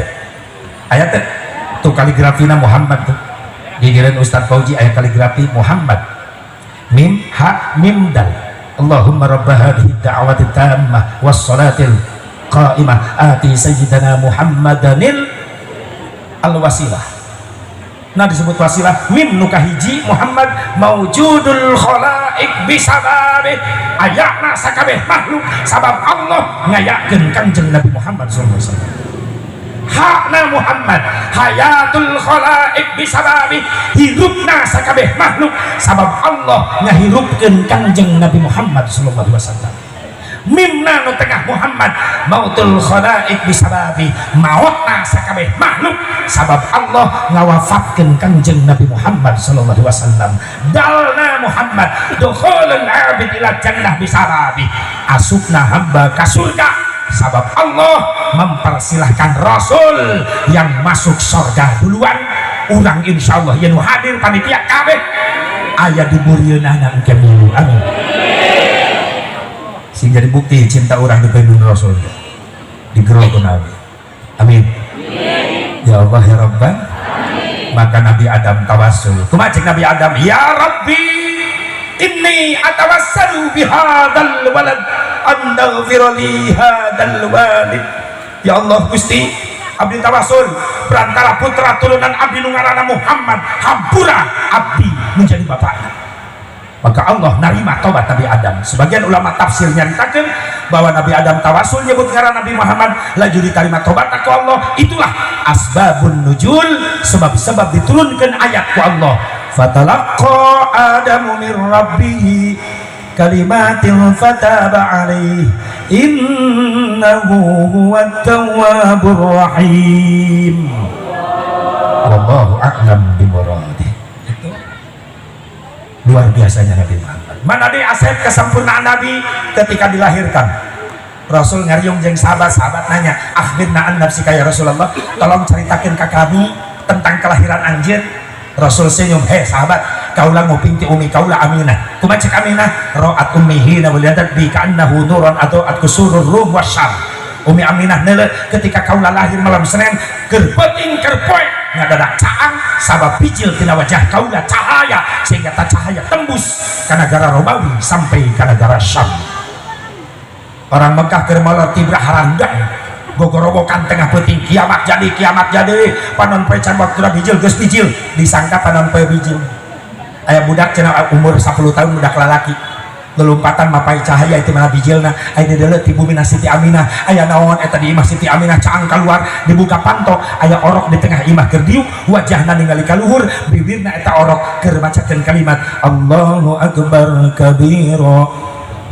[SPEAKER 1] Ayat tuh kaligrafina Muhammad tuh. Gigireun Ustaz Fauji aya kaligrafi Muhammad. Mim ha mim dal. Allahumma rabb hadhihi da'wati tammah was salatil qa'imah ati sayyidana Muhammadanil al wasilah. Nah disebut wasilah mim nu kahiji Muhammad maujudul khalaik bisababi ayana sakabeh makhluk sabab Allah ngayakeun Kangjeng Nabi Muhammad sallallahu alaihi wasallam. Hakna Muhammad hayatul khalaik bisababi hirupna sakabeh makhluk sabab Allah ngahirupkeun Kangjeng Nabi Muhammad sallallahu alaihi wasallam. Mimna nu tengah Muhammad mautul khalaik bisababi mautna sakabeh makhluk sabab Allah ngawafatkeun Kangjeng Nabi Muhammad sallallahu alaihi wasallam. Dalna Muhammad dukhulul abid ila jannah bisababi asupna hamba ka surga sabab Allah mempersilahkan Rasul yang masuk surga duluan. Urang insyaallah yen hadir panitia kabeh aya di burieunana engke milu. Amin. Sing jadi bukti cinta orang di pelindung Rasul digero ku Nabi. Amin. Ya Allah ya Rabban. Maka Nabi Adam tawassul. Kumaha cek Nabi Adam? Ya Rabbi inni atawassalu bihadzal walad an taghfira li hadzal walid. Ya Allah Gusti, abdi tawassul perantara putra turunan abdi nu ngaranna Muhammad, hampura abdi menjadi bapakna. Maka Allah narima tobat Nabi Adam. Sebagian ulama tafsir nyaritakeun bahwa Nabi Adam tawasul nyebut ngaran Nabi Muhammad, laju diterima tobat ku Allah. Itulah asbabun nuzul, sebab-sebab diturunkan ayat ku Allah. Fatalaqqa Adamu min rabbih kalimatin fataba alaihi innahu huwat tawwabur rahim. Wallahu a'lam bimuradih. Itu luar biasanya Nabi Muhammad. Mana di asep kesempurnaan Nabi ketika dilahirkan. Rasul ngariung jeung sahabat-sahabat nanya, akhbirna an nafsika ya Rasulullah, tolong ceritakan ke kami tentang kelahiran anjeun. Rasul senyum, hei sahabat, kaula nguping ti umi kaula Aminah. Kumaha cek Aminah? Ra'at ummihi na walidat bi ka'annahu nuran atau at kusurur rum wasyam. Umi Aminah neuleuh ketika kaula lahir malam Senin, keur peuting keur poek ngadadak caang sabab bijil tina wajah kaula cahaya sehingga tak cahaya tembus ka negara Romawi sampai ka negara Syam. Orang Mekah keur molor tibra harandang gogorowokan tengah peuting, kiamat jadi, kiamat jadi, panon poe can waktuna bijil geus bijil, disangka panon poe bijil. Aya budak cenah umur 10 tahun, budak lalaki lelumpatan mapai cahaya itu mana bijilna. Aya dideuleu ti bumi Siti Aminah, aya naon eta di imah Siti Aminah? Caang keluar, dibuka panto, aya orok di tengah imah keur diuk, wajahna ningali ka luhur, bibirna eta orok keur macakeun kalimat Allahu akbar kabira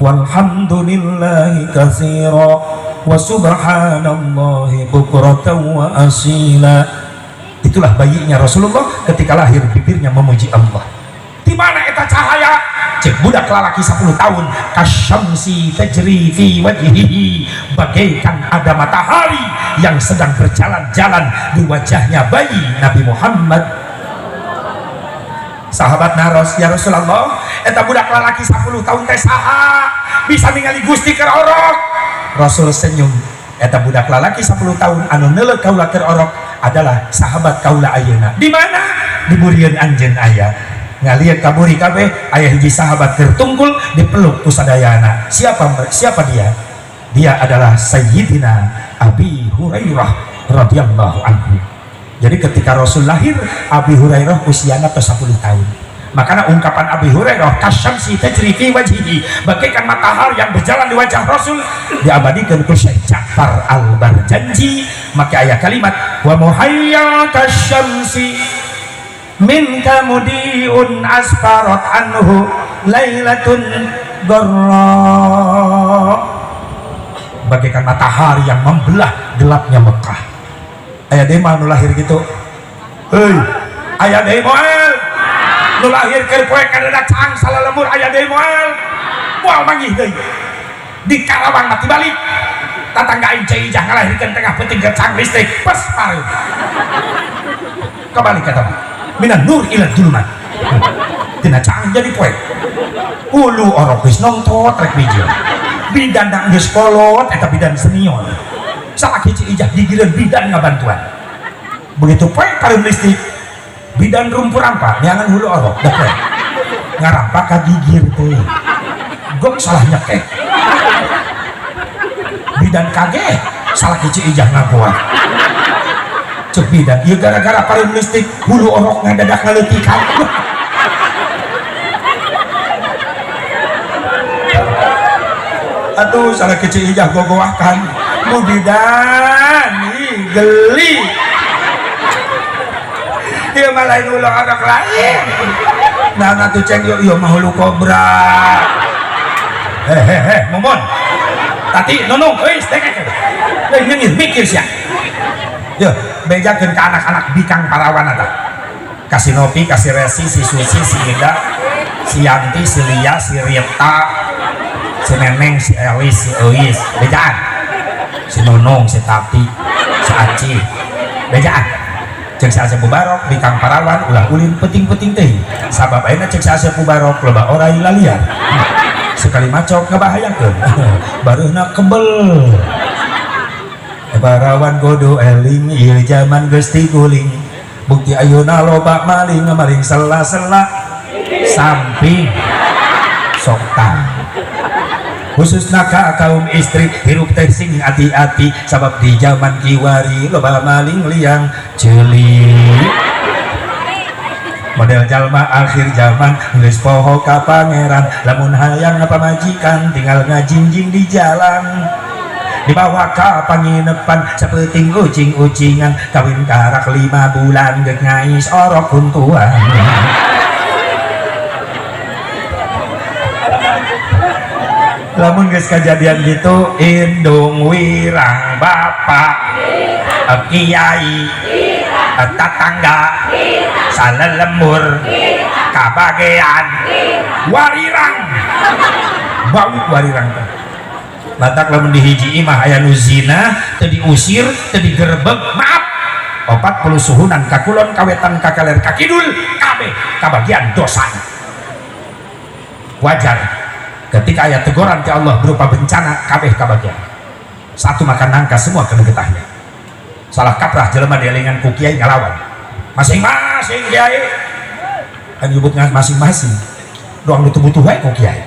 [SPEAKER 1] walhamdulillahi katsira wa subhanallahi bukratan wa asila. Itulah bayinya Rasulullah ketika lahir, bibirnya memuji Allah. Di mana eta cahaya? Cek budak lalaki 10 tahun, kasyamsi tajri fi wajhihi, bagaikan ada matahari yang sedang berjalan-jalan di wajahnya bayi Nabi Muhammad. Sahabat naros, ya Rasulullah, eta budak lalaki 10 tahun teh saha, bisa ningali Gusti keur orok? Rasul senyum, eta budak lalaki 10 tahun anu neuleuh kaula keur orok adalah sahabat kaula ayeuna. Di mana? Di burieun anjeun. Aya ngaliat ka buri kabeh, aya hiji sahabat keur tungkul dipeluk ku sadayana. Siapa, siapa dia? Dia adalah Sayyidina Abi Hurairah radhiyallahu anhu. Jadi ketika Rasul lahir, Abi Hurairah usianya 10 tahun. Makanya ungkapan Abi Hurairah kasyamsi tajri fi wajhihi, bagaikan matahari yang berjalan di wajah Rasul, diabadikan ku Syekh Ja'far Al-Barjanji maka aya kalimat wa muhayya kasyamsi minka mudiun asfarat anhu lailatun garra, bagaikan matahari yang membelah gelapnya Mekah. Aya deui mah nu lahir gitu? Heuy, aya deui moal nu lahir keur poe kadada caang salalembur? Aya deui moal? Moal manggih deui di Karawang. Mati balik tatangga aing Ceu Ijah ngalahirkeun tengah peuting ke caang listrik pas pareum kebalik kata mah minan nur ila dulumat, tina caang jadi poek, ulu orok geus nongtot rek bijil, bidan geus kolot, eta bidan senior salaki Ceu Ijah gigireun bidan ngabantuan. Begitu poek pareum listrik, bidan rumpur rampa neangan hulu orok, da poek ngarampa ka gigir teh gok salah nyekek. Bidan kaget, salaki Ceu Ijah ngakuat. Cek bidan, ieu gara-gara pareum listrik hulu orok ngadadak ngaleutikan. Aduh, salah kecil ijah gogoakan bu bidan, ih geli. Ieu mah lain hulu orok lain. Nah, tuh ceng yuk, yuk mah hulu kobra. Hehehe, momon tati nonong euy, dengek euy, nyengir mikir sia. Yo, bejakeun ke anak-anak bikang parawan eta. Kasih Nopi, kasih Resi, si Susi, si Ida, si Yanti, si Lia, si Rita, si Neneng, si Elis, si Euis, bejaan. Si Nunung, si Tati, si Aci, bejaan. Cek si Asep Mubarok, bikang parawan ulah ulin penting-penting teh. Sabab ayeuna cek si Asep Mubarok loba orai laliar. Sekali macok ngebahayakeun. Baruhna kebel. Parawan kudu eling ieu zaman geus tiguling, bukti ayeuna loba maling maling sela-sela samping sok tah. Khususna ka kaum istri, hirup teh sing hati-hati, sabab di zaman kiwari loba maling liang ceuli. Model jalma akhir zaman geus poho ka pangeran, lamun hayang pamajikan tinggal ngajingjing di jalan, dibawa ka panginepan sapeting ucing-ucingan, kawin karak 5 bulan geus ngais orok huntuan. Lamun geus kajadian gitu, indung wirang bapak kiai tetangga salelembur kabagean warirang bau warirang teh. Batak lamun dihiji imah aya nu zina teu diusir teu digerebeg, maaf 40 suhunan kakulon kawetan kakaler kakidul kabeh kabagian dosana. Wajar ketika aya teguran ti Allah berupa bencana kabeh kabagian. Satu makan nangka semua kena getahnya. Salah kaprah jelema dielingan ku kiai ngalawan masing-masing kiai kan nyebut masing-masing doang nu butuh wae ku kiai,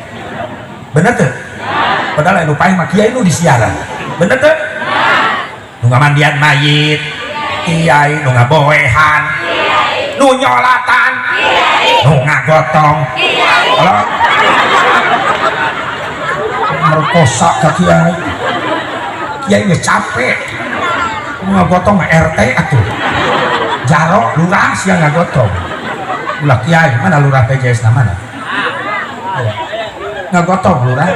[SPEAKER 1] bener teu? Padahal anu paeh mah kiai nu disiaran, bener teu? Nu ngamandian mayit kiai, nu ngaboehan, nu nyolatan, nu ngagotong, kalau merkosa ka kiai, kiai geus capek ngagotong mah RT atuh jaro lurah sia ngagotong, ulah kiai mana lurah PJS na mana ngagotong lurah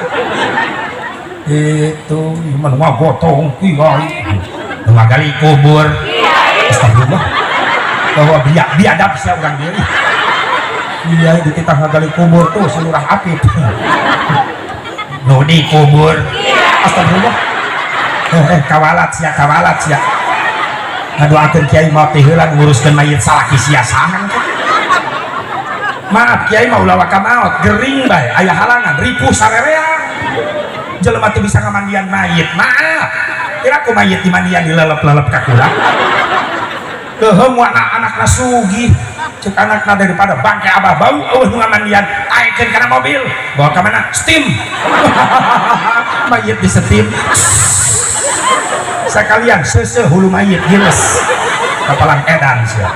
[SPEAKER 1] itu mana ngagotong kiai ngagali kubur, astagfirullah bahwa biadab sia urang diri kiai dititah ngagali kubur tuh si lurah Apip nu di kubur, astagfirullah. Kawalat sia, kawalat sia ngadoakeun kiai maot teh heula nguruskeun mayit salaki sia saha. Maaf kiai mah ulah waka maot gering bae aya halangan ripuh sarerea jelema teu bisa ngamandian mayit, maaf kira ku mayit dimandian dilelep-lelep ka kula keuheum anakna sugih cek anakna daripada bangke abah bau eueuh nu ngamandian taekeun kana mobil bawa ka mana steam mayit di steam sekalian seseh hulu mayit giles kapalang edan sia.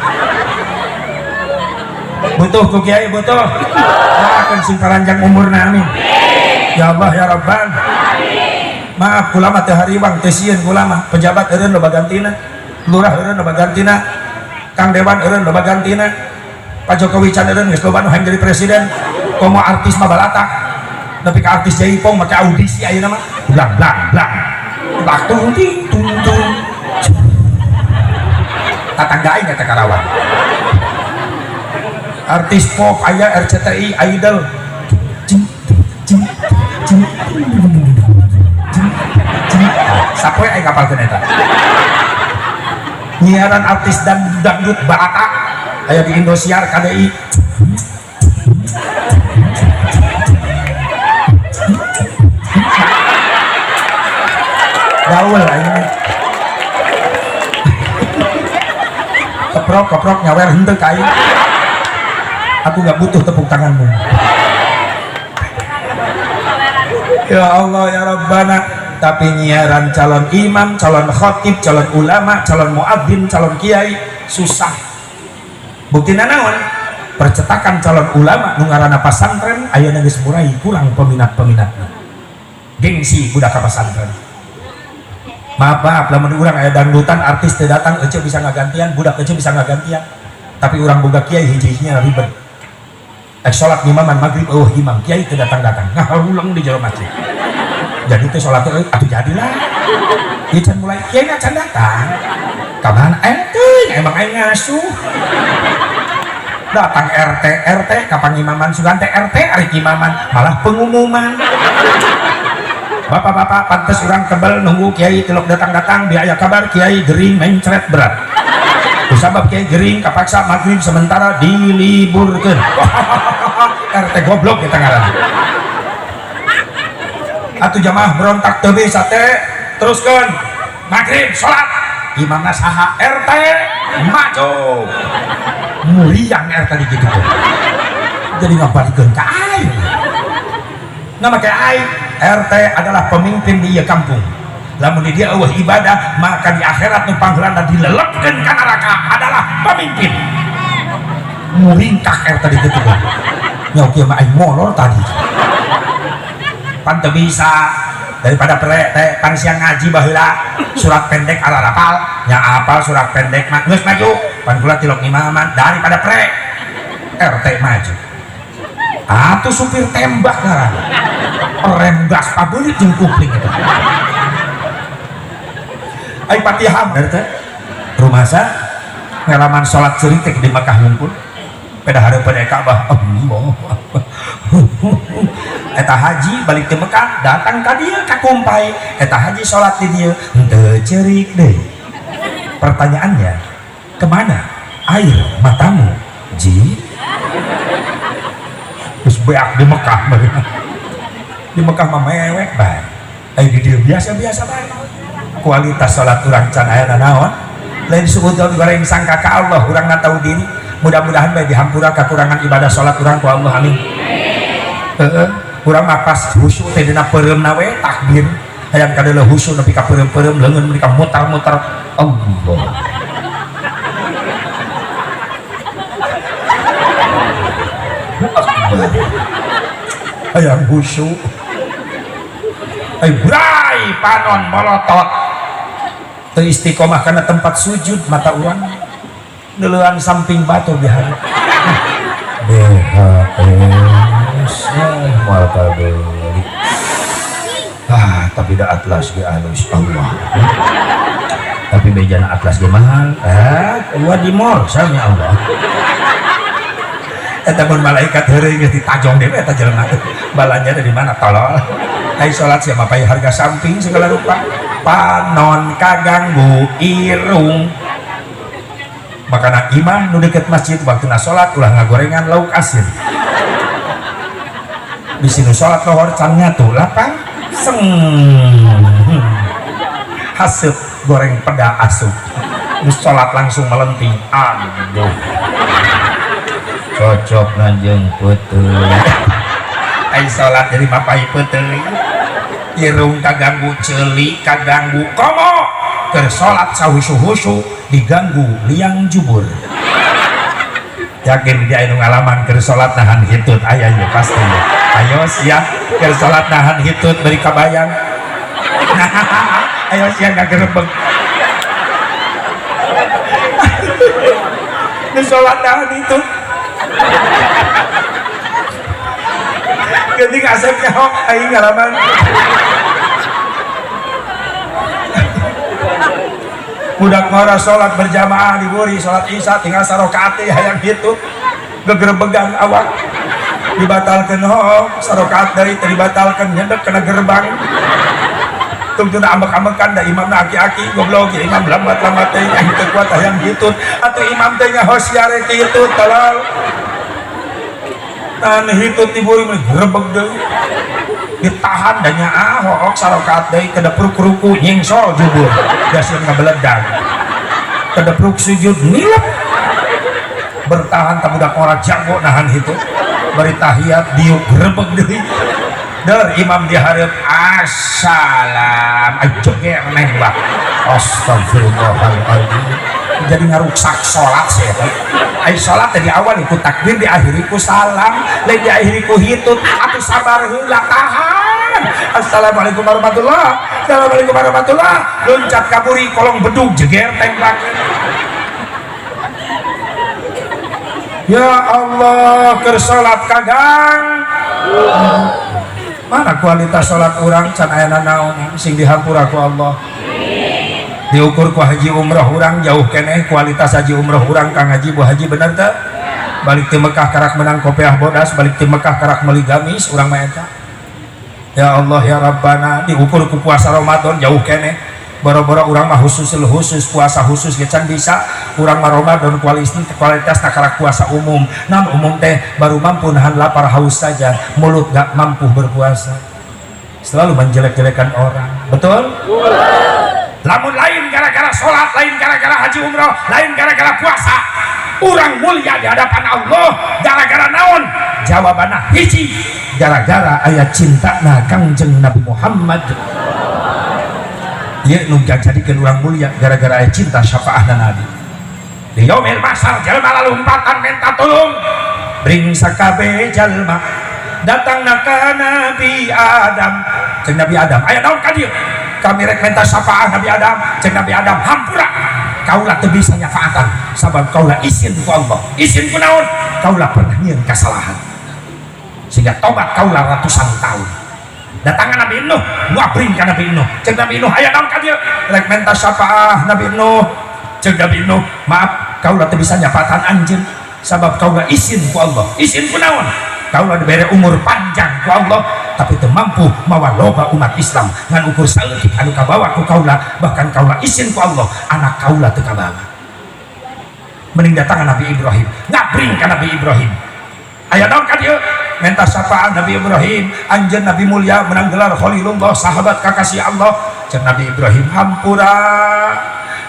[SPEAKER 1] Butuh ku kiai butuh doakeun sing paranjang umurna amin ya Allah ya Rabban. Maaf kula mah teu hariwang teu sieun kula mah pejabat eureun loba gantina, lurah eureun loba gantina, kang dewan eureun loba gantina, Pak Jokowi can eureun geus loba nu hayang jadi presiden, komo artis mah balatak nepi ka artis jaipong make audisi ayeuna mah blang blang blang tung ting tung tung tatangga aing eta karawan artis pop aya RCTI idol cing cing cing cing cing sapoe aing ngapalkeun eta nyiaran artis dan dangdut balatak aya di Indosiar KDI gaul aing keprok keprok nyawer henteu ka aing, aku nggak butuh tepuk tanganmu ya Allah ya Rabbana. Tapi nyiaran calon imam, calon khatib, calon ulama, calon muadzin, calon kiai susah. Buktina naon? Percetakan calon ulama nu ngaranna pasantren ayeuna geus mulai kurang peminat-peminatna, gengsi budak ka pasantren. Maaf maaf lamun urang aya dangdutan artis teu datang ece bisa ngagantian, budak ece bisa ngagantian, tapi urang boga kiai hiji-hijinya ribet. Ek salat ngimaman maghrib eueuh imam kiai teu datang-datang ngaharulang di jero masjid. Jadi teh salat teh atuh jadilah ieu can mulai kiai can datang ka mana teh emang aing ngasuh datang RT RT ka pangimaman sugan teh RT ari imaman malah pengumuman. Bapak-bapak pantes urang kebel nunggu kiai tilok datang-datang biaya kabar kiai gering mencret berat. Kusabab kiai gering kapaksa maghrib sementara diliburkeun. RT goblok kita ngaran. Atuh jamaah berontak teu bisa teh teruskeun maghrib salat imamna saha RT maju muriang RT di kitu teh. Jadi ngabalikeun ka aing. Nah make aing RT adalah pemimpin di ieu kampung. Lamun di dieu euweuh ibadah, maka di akhirat nu pangheulana dilelepkeun ka neraka adalah pemimpin. Muringkak RT di kitu. Nya kieu mah aing molor tadi. Pan teu bisa daripada pre teh pan siang ngaji baheula surat pendek ala rapal nya, apal surat pendek mah, geus maju pan kula tilok imaman daripada pre. RT maju atuh, supir tembak ngaran, rem gas pabelit jeung kupling itu. Ai Fatihah RT rumasa ngalaman salat ceurik teh di Mekah hungkul pada hareupeun Ka'bah, Allah. Eta haji balik ke Mekah, datang ka dieu ka Kumpai, eta haji salat di dieu henteu ceurik deui. Pertanyaannya, kemana air matamu, ji? Terus beak di Mekah, di Mekah mah mewek bae, ai di dieu biasa-biasa bae. Kualitas salat urang can aya naon. Lain suudzon, goreng sangka ka Allah, urang tahu diri. Mudah-mudahan bae dihampura kekurangan ibadah salat urang ku Allah, amin. Heeh, urang mah pas khusyuk teh dina peureumna we takbir, hayang kadeuleu khusyuk nepi ka peureum-peureum, leungeun nepi ka mutar-mutar, Allah. Akbar. Hayang khusyuk. Ai bray panon molotot. Teu istiqomah kana tempat sujud, mata urang neuleuan samping batur di hari BHS moal kabeuli. Ah, tapi da atlas ge alus, Allah, tapi bejana atlas ge mahal. Ah, keluar di mall sami Allah. Eta mun malaikat heureuy geus ditajong deui eta jelema, balanja dari mana, tolol. Ai salat sia mah harga samping segala rupa, panon kaganggu irung. Makana imah nu deket masjid waktuna salat ulah ngagorengan lauk asin. Bisi nu salat lohor can nyatu lapang seng haseup goreng peda asup. Nu salat langsung melenting, aduh, cocok nanjeung peuteui. Ai salat jadi mapai peuteui, irung kaganggu, ceuli kaganggu, komo keur salat sahusu-husu diganggu liang jubur. Yakin dia anu ngalaman keur salat nahan hitut aya nya pasti ya. Ayo sia keur salat nahan hitut beri kabayang. Ayo sia ngagerebeg. Nu salat nahan hitut. Geuning asep nyaho aing ngalaman. Budak ngora sholat berjamaah di buri, sholat isya tinggal sarokaat hayang hitut gegerbegan awak dibatalkan, ho sarokaat dari dibatalkan nyendek kena gerbang tungtuna ambek-ambekan da imamna aki-aki goblok ya, imam lambat-lambat teh yang teu kuat hayang hitut atuh imam teh nyaho siare hitut tolol tahan hitut di buri gerebeg deui ditahan dan nyaah hook sarokaat deui kedepruk ruku nyingsol jubur dasieun ngabeledang kedepruk sujud nilep bertahan tak budak orang jago nahan itu bari tahiyat diuk grebeg deui der imam dihareup assalam joger nembak astagfirullahaladzim jadi ngaruksak sholat sih. Ai sholat di awal ikut takbir, diakhiri ku salam, lain diakhiri ku hitut atuh sabar heula tahan. Assalamualaikum warahmatullah, assalamualaikum warahmatullah, loncat kaburi kolong bedug jeger tembak. Ya Allah keur salat kagang mana kualitas salat urang can aya nanaon sing dihampura ku Allah. Diukur ku haji umroh urang jauh keneh kualitas haji umroh urang. Kang haji bu haji bener teu? Balik ti Mekah karak menang kopiah bodas, balik ti Mekah karak meuli gamis urang mah eta. Ya Allah ya Rabbana, diukur ku puasa Ramadan jauh keneh. Boro-boro urang mah khusus khusus puasa khusus ge can bisa urang mah Ramadan kualitas karak puasa umum. Naon umum teh baru mampu nahan lapar haus saja, mulut gak mampu berpuasa. Selalu menjelek-jelekan orang. Betul? Lamun lain gara-gara sholat, lain gara-gara haji umroh, lain gara-gara puasa, orang mulia di hadapan Allah gara-gara naon? Jawabanna hiji, gara-gara aya cintana Kangjeng Nabi Muhammad. Ieu nu jadikeun urang mulia, gara-gara aya cinta syafaahna Nabi. Di yaumil mahsyar jalma lalumpatan minta tolong, bring sakabeh jalma datang ka Nabi Adam. Cek Nabi Adam, "Aya naon ka dieu?" "Kami rek minta syafaah, Nabi Adam." Cek Nabi Adam, "Hampura, kaula teu bisa nyafaatan sabab kaula isin ku Allah." "Isin ku naon?" "Kaula pernah nyieun kasalahan sehingga tobat kaula ratusan tahun." Datangan Nabi Nuh, ngabring ka Nabi Nuh. Cek Nabi Nuh, "Aya naon ka dieu?" "Rek minta syafaah, Nabi Nuh." Cek Nabi Nuh, "Maaf, kaula teu bisa nyafaatan anjeun sabab kaula isin ku Allah." "Isin ku naon?" "Kaula dibere umur panjang ku Allah, tapi teu mampu mawa loba umat Islam, ngan ukur saeutik anu kabawa ku kaula. Bahkan kaula isin ku Allah, anak kaula teu kabawa." Mending datangan Nabi Ibrahim, ngabring ka Nabi Ibrahim. "Aya naon ka dieu?" "Minta syafaat, Nabi Ibrahim. Anjeun Nabi mulia, menang gelar Khalilullah, sahabat kakasih Allah." Cek Nabi Ibrahim, "Hampura,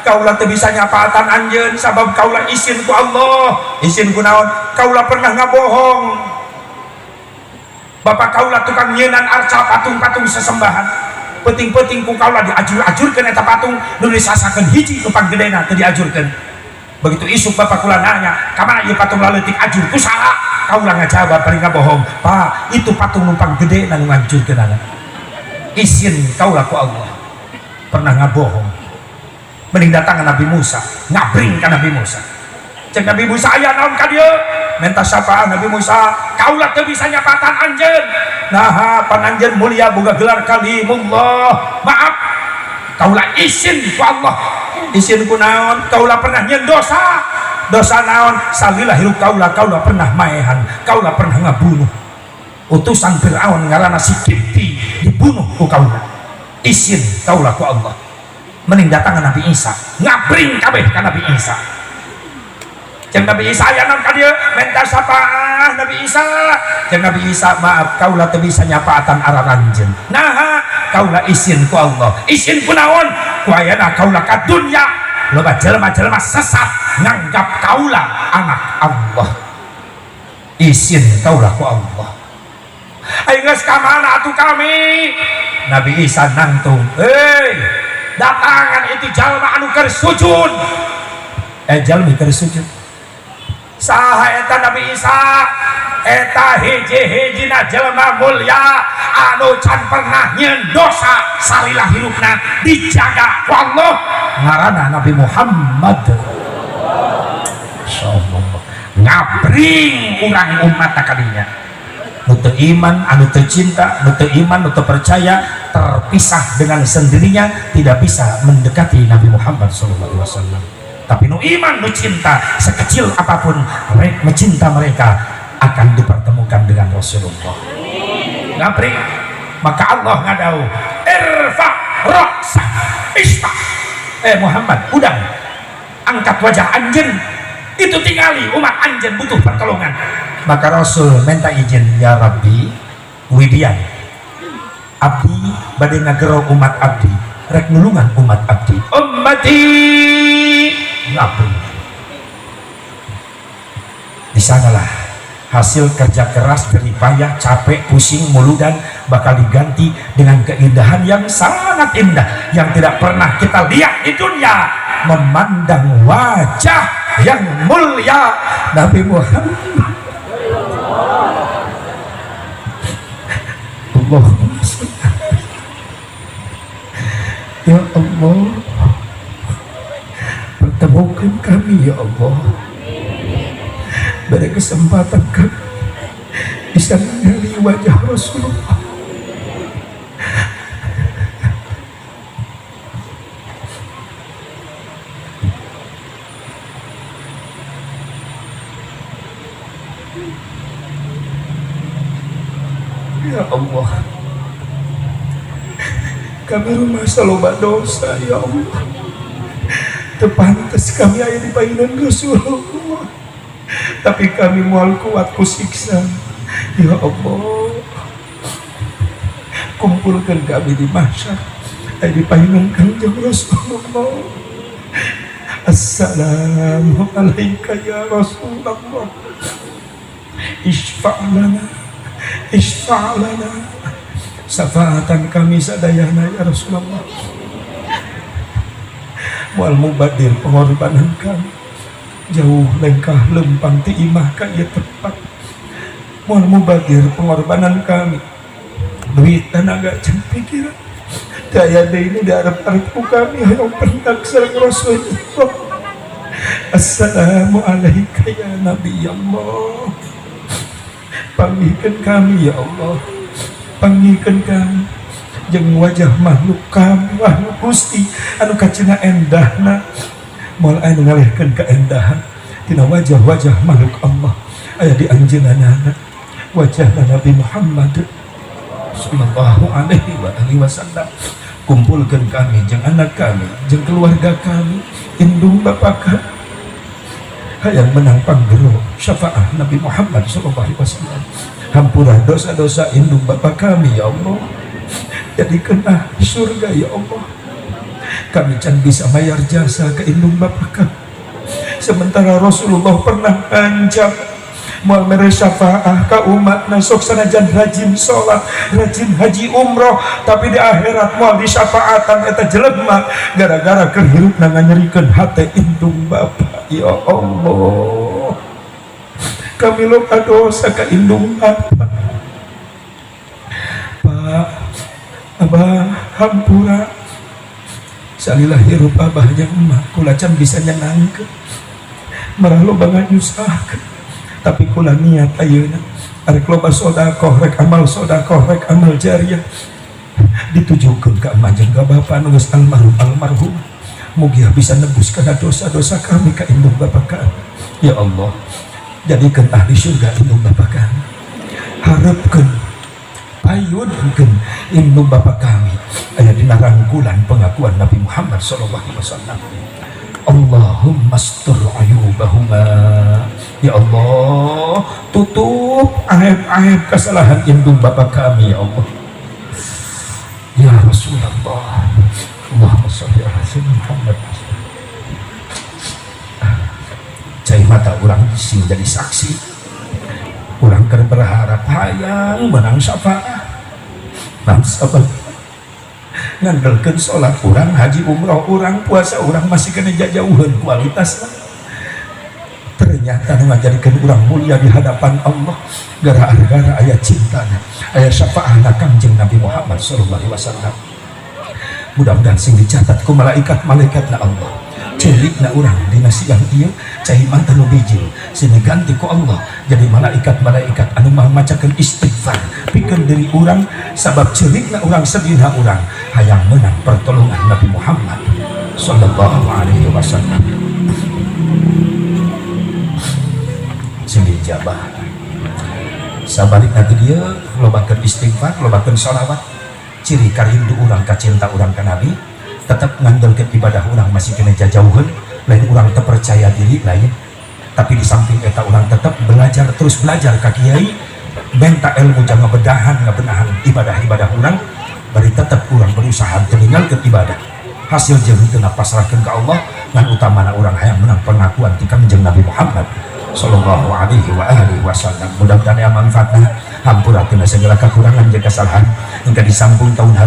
[SPEAKER 1] kaula teu bisa nyafaatan anjeun sabab kaula isin ku Allah." "Isin ku naon?" "Kaula pernah ngabohong. Bapak kaula tukang nyienan arca, patung-patung sesembahan. Penting-penting ku kaula diajur-ajurkeun eta patung, nu disasakeun hiji nu panggedena teu diajurkeun. Begitu isuk bapak kula nanya, 'Ka mana ieu patung laleutik, ajur ku saha?' Kaula ngajawab bari ngabohong, 'Pak, itu patung nu panggedena nu ngajurkeunana. Isin kaula ku Allah, pernah ngabohong.'" Mending datang Nabi Musa, ngabring ka Nabi Musa. Cek Nabi Musa, "Aya naon ka dieu?" "Minta syafaat, Nabi Musa." "Kaula teu bisa nyafaatan anjeun." "Naha, pan anjeun mulia, boga gelar Kalimullah?" "Maaf, kaula isin ku Allah." "Isin ku naon?" "Kaula pernah nyieun dosa." "Dosa naon?" "Salila hirup kaula, kaula pernah maehan, kaula pernah ngabunuh utusan Fir'aun ngaranna si Kipti, dibunuh ku kaula. Isin kaula ku Allah." Mending datang Nabi Isa, ngabring kabeh ka Nabi Isa. Cek Nabi Isa, "Aya naon ka dieu?" "Minta syafaah, Nabi Isa." Cek Nabi Isa, "Maaf, kaula teu bisa nyafaatan araranjeun." "Naha?" "Kaula isin ku Allah." "Isin ku naon?" "Ku ayana kaula ka dunya loba jelema-jelema sesat nganggap kaula anak Allah. Isin kaula ku Allah." "Ayo geus, ka mana atuh kami?" Nabi Isa nangtung, "Hei, datangan itu jalma anu keur sujud." Eh, jalmi keur sujud saha eta, Nabi Isa? "Eta hiji-hijina jelma mulia anu can pernah nyieun dosa salila hirupna, dijaga ku Allah, ngaranna Nabi Muhammad." Insyaallah ngabring urang umat kadinya. Nu teu iman, anu teu cinta, nu teu iman, nu teu percaya, terpisah dengan sendirinya, tidak bisa mendekati Nabi Muhammad SAW. Tapi nu iman, nu cinta, sekecil apapun rek mencinta, mereka akan dipertemukan dengan Rasulullah. Ngabring, maka Allah ngadau, "Irfa ra'sak isfa." Eh Muhammad, udang angkat wajah anjeun itu, tingali umat anjeun butuh pertolongan. Maka Rasul minta izin, "Ya Rabbi, widian abdi bade ngagero umat abdi, rek nulungan umat abdi, ummati." Ngabri. Di sanalah hasil kerja keras, jerih payah, capek, pusing, muludan bakal diganti dengan keindahan yang sangat indah yang tidak pernah kita lihat di dunia, memandang wajah yang mulia Nabi Muhammad. Allahumma sholli. Ya Allah, pertemukan kami, ya Allah. Beri kesempatan kami bisa mengenali wajah Rasulullah. Ya Allah, kami rumasa loba dosa, ya Allah. Teu pantes kami aya di payunan Rasulullah, tapi kami moal kuat ku siksa. Ya Allah, kumpulkan kami di mahsyar aya di payunan Kangjeng Rasulullah. Assalamualaikum ya Rasulullah. Isfa' lana, isfa' lana, syafaatan kami sadayana ya Rasulullah. Moal mubadir pengorbanan kami jauh lengkah lempang ti imah ka ieu tempat. Moal mubadir pengorbanan kami, duit, tenaga, jeung pikiran. Daya deui nu diarep-arep ku kami, hayang pendak sareng Rasulullah. Assalamu alayka ya Nabi Allah. Panggihkeun kami ya Allah, panggihkeun kami jeung wajah makhluk kami, makhluk Gusti anu kacina endahna. Moal anu ngalehkeun keendahan tina wajah-wajah makhluk Allah aya di anjeunna, wajah Nabi Muhammad sallallahu alaihi wa alihi wasallam. Kumpulkan kami jeung anak kami, jeung keluarga kami, indung bapak kami. Hayang menang panggero syafaat Nabi Muhammad sallallahu alaihi wasallam. Hampura dosa-dosa indung bapak kami ya Allah, jadikan surga ya Allah. Kami can bisa bayar jasa ke indung bapak kami, sementara Rasulullah pernah ancam moal mere syafaah ka umatna. Sok sanajan rajin sholat, rajin haji umroh, tapi di akhirat moal disyafaatan eta jelema gara-gara keur hirupna nganyerikeun hate indung bapak. Ya Allah, kami loba dosa ka indung bapak. Pak, Abah, hampura. Salila hirup abah jeung emak, kula can bisa nyenangkeun, marah loba nganyusahkeun. Tapi kula niat ayeuna arek loba sodakoh, rek amal sodakoh, rek amal jariah, ditujukeun ka emak jeung ka bapak nu geus almarhum almarhum. Mugia bisa nebus kana dosa-dosa kami ka indung bapak kami. Ya Allah, jadikan ahli surga indung bapak kami. Harapkeun, payunkeun indung bapak kami aya dina rangkulan pengakuan Nabi Muhammad sallallahu alaihi wasallam. Allahumma astur ayubahuma. Ya Allah, tutup aib-aib kesalahan indung bapak kami ya Allah. Ya Rasulullah. Allahumma sholli ala sayyidina Muhammad. Cai mata urang sing jadi saksi. Urang keur berharap hayang menang syafaat. Bangsa ngandelkeun sholat urang, haji umroh urang, puasa urang, masih kena jauhan kualitas. Ternyata nu ngajadikeun urang mulia di hadapan Allah gara-gara aya cintana, aya syafaahna Kangjeng Nabi Muhammad sallallahu alaihi wasallam. Mudah-mudahan sing dicatat ku malaikat-malaikat na Allah ceurikna urang dina siang ieu, cai mata nu bijil sing diganti ku Allah jadi malaikat-malaikat anu macakeun istighfar pikeun diri urang, sabab ceurikna urang, sedihna urang, hayang menang pertolongan Nabi Muhammad sallallahu alaihi wasallam. Sing dijabah sabalik nanti dia lobakeun istighfar, lobakeun sholawat, ciri karindu urang, kacinta urang ka Nabi. Tetap ngandelkeun ibadah urang masih kena jajauheun, lain urang terpercaya diri lain, tapi di samping eta urang tetap belajar, terus belajar ka kiai, minta ilmu, jangan bedahan ngabenahan ibadah-ibadah urang, bari tetap urang berusaha tinggalkeun ibadah. Hasil jeung henteu pasrahkeun ka Allah. Ngan utamana urang hayang menang pengakuan ti Kangjeng Nabi Muhammad sallallahu alaihi wa alihi wasallam. Mudah-mudahan yang manfaatna. Hampura tina segala kekurangan jeung kesalahan hingga disambung tahun.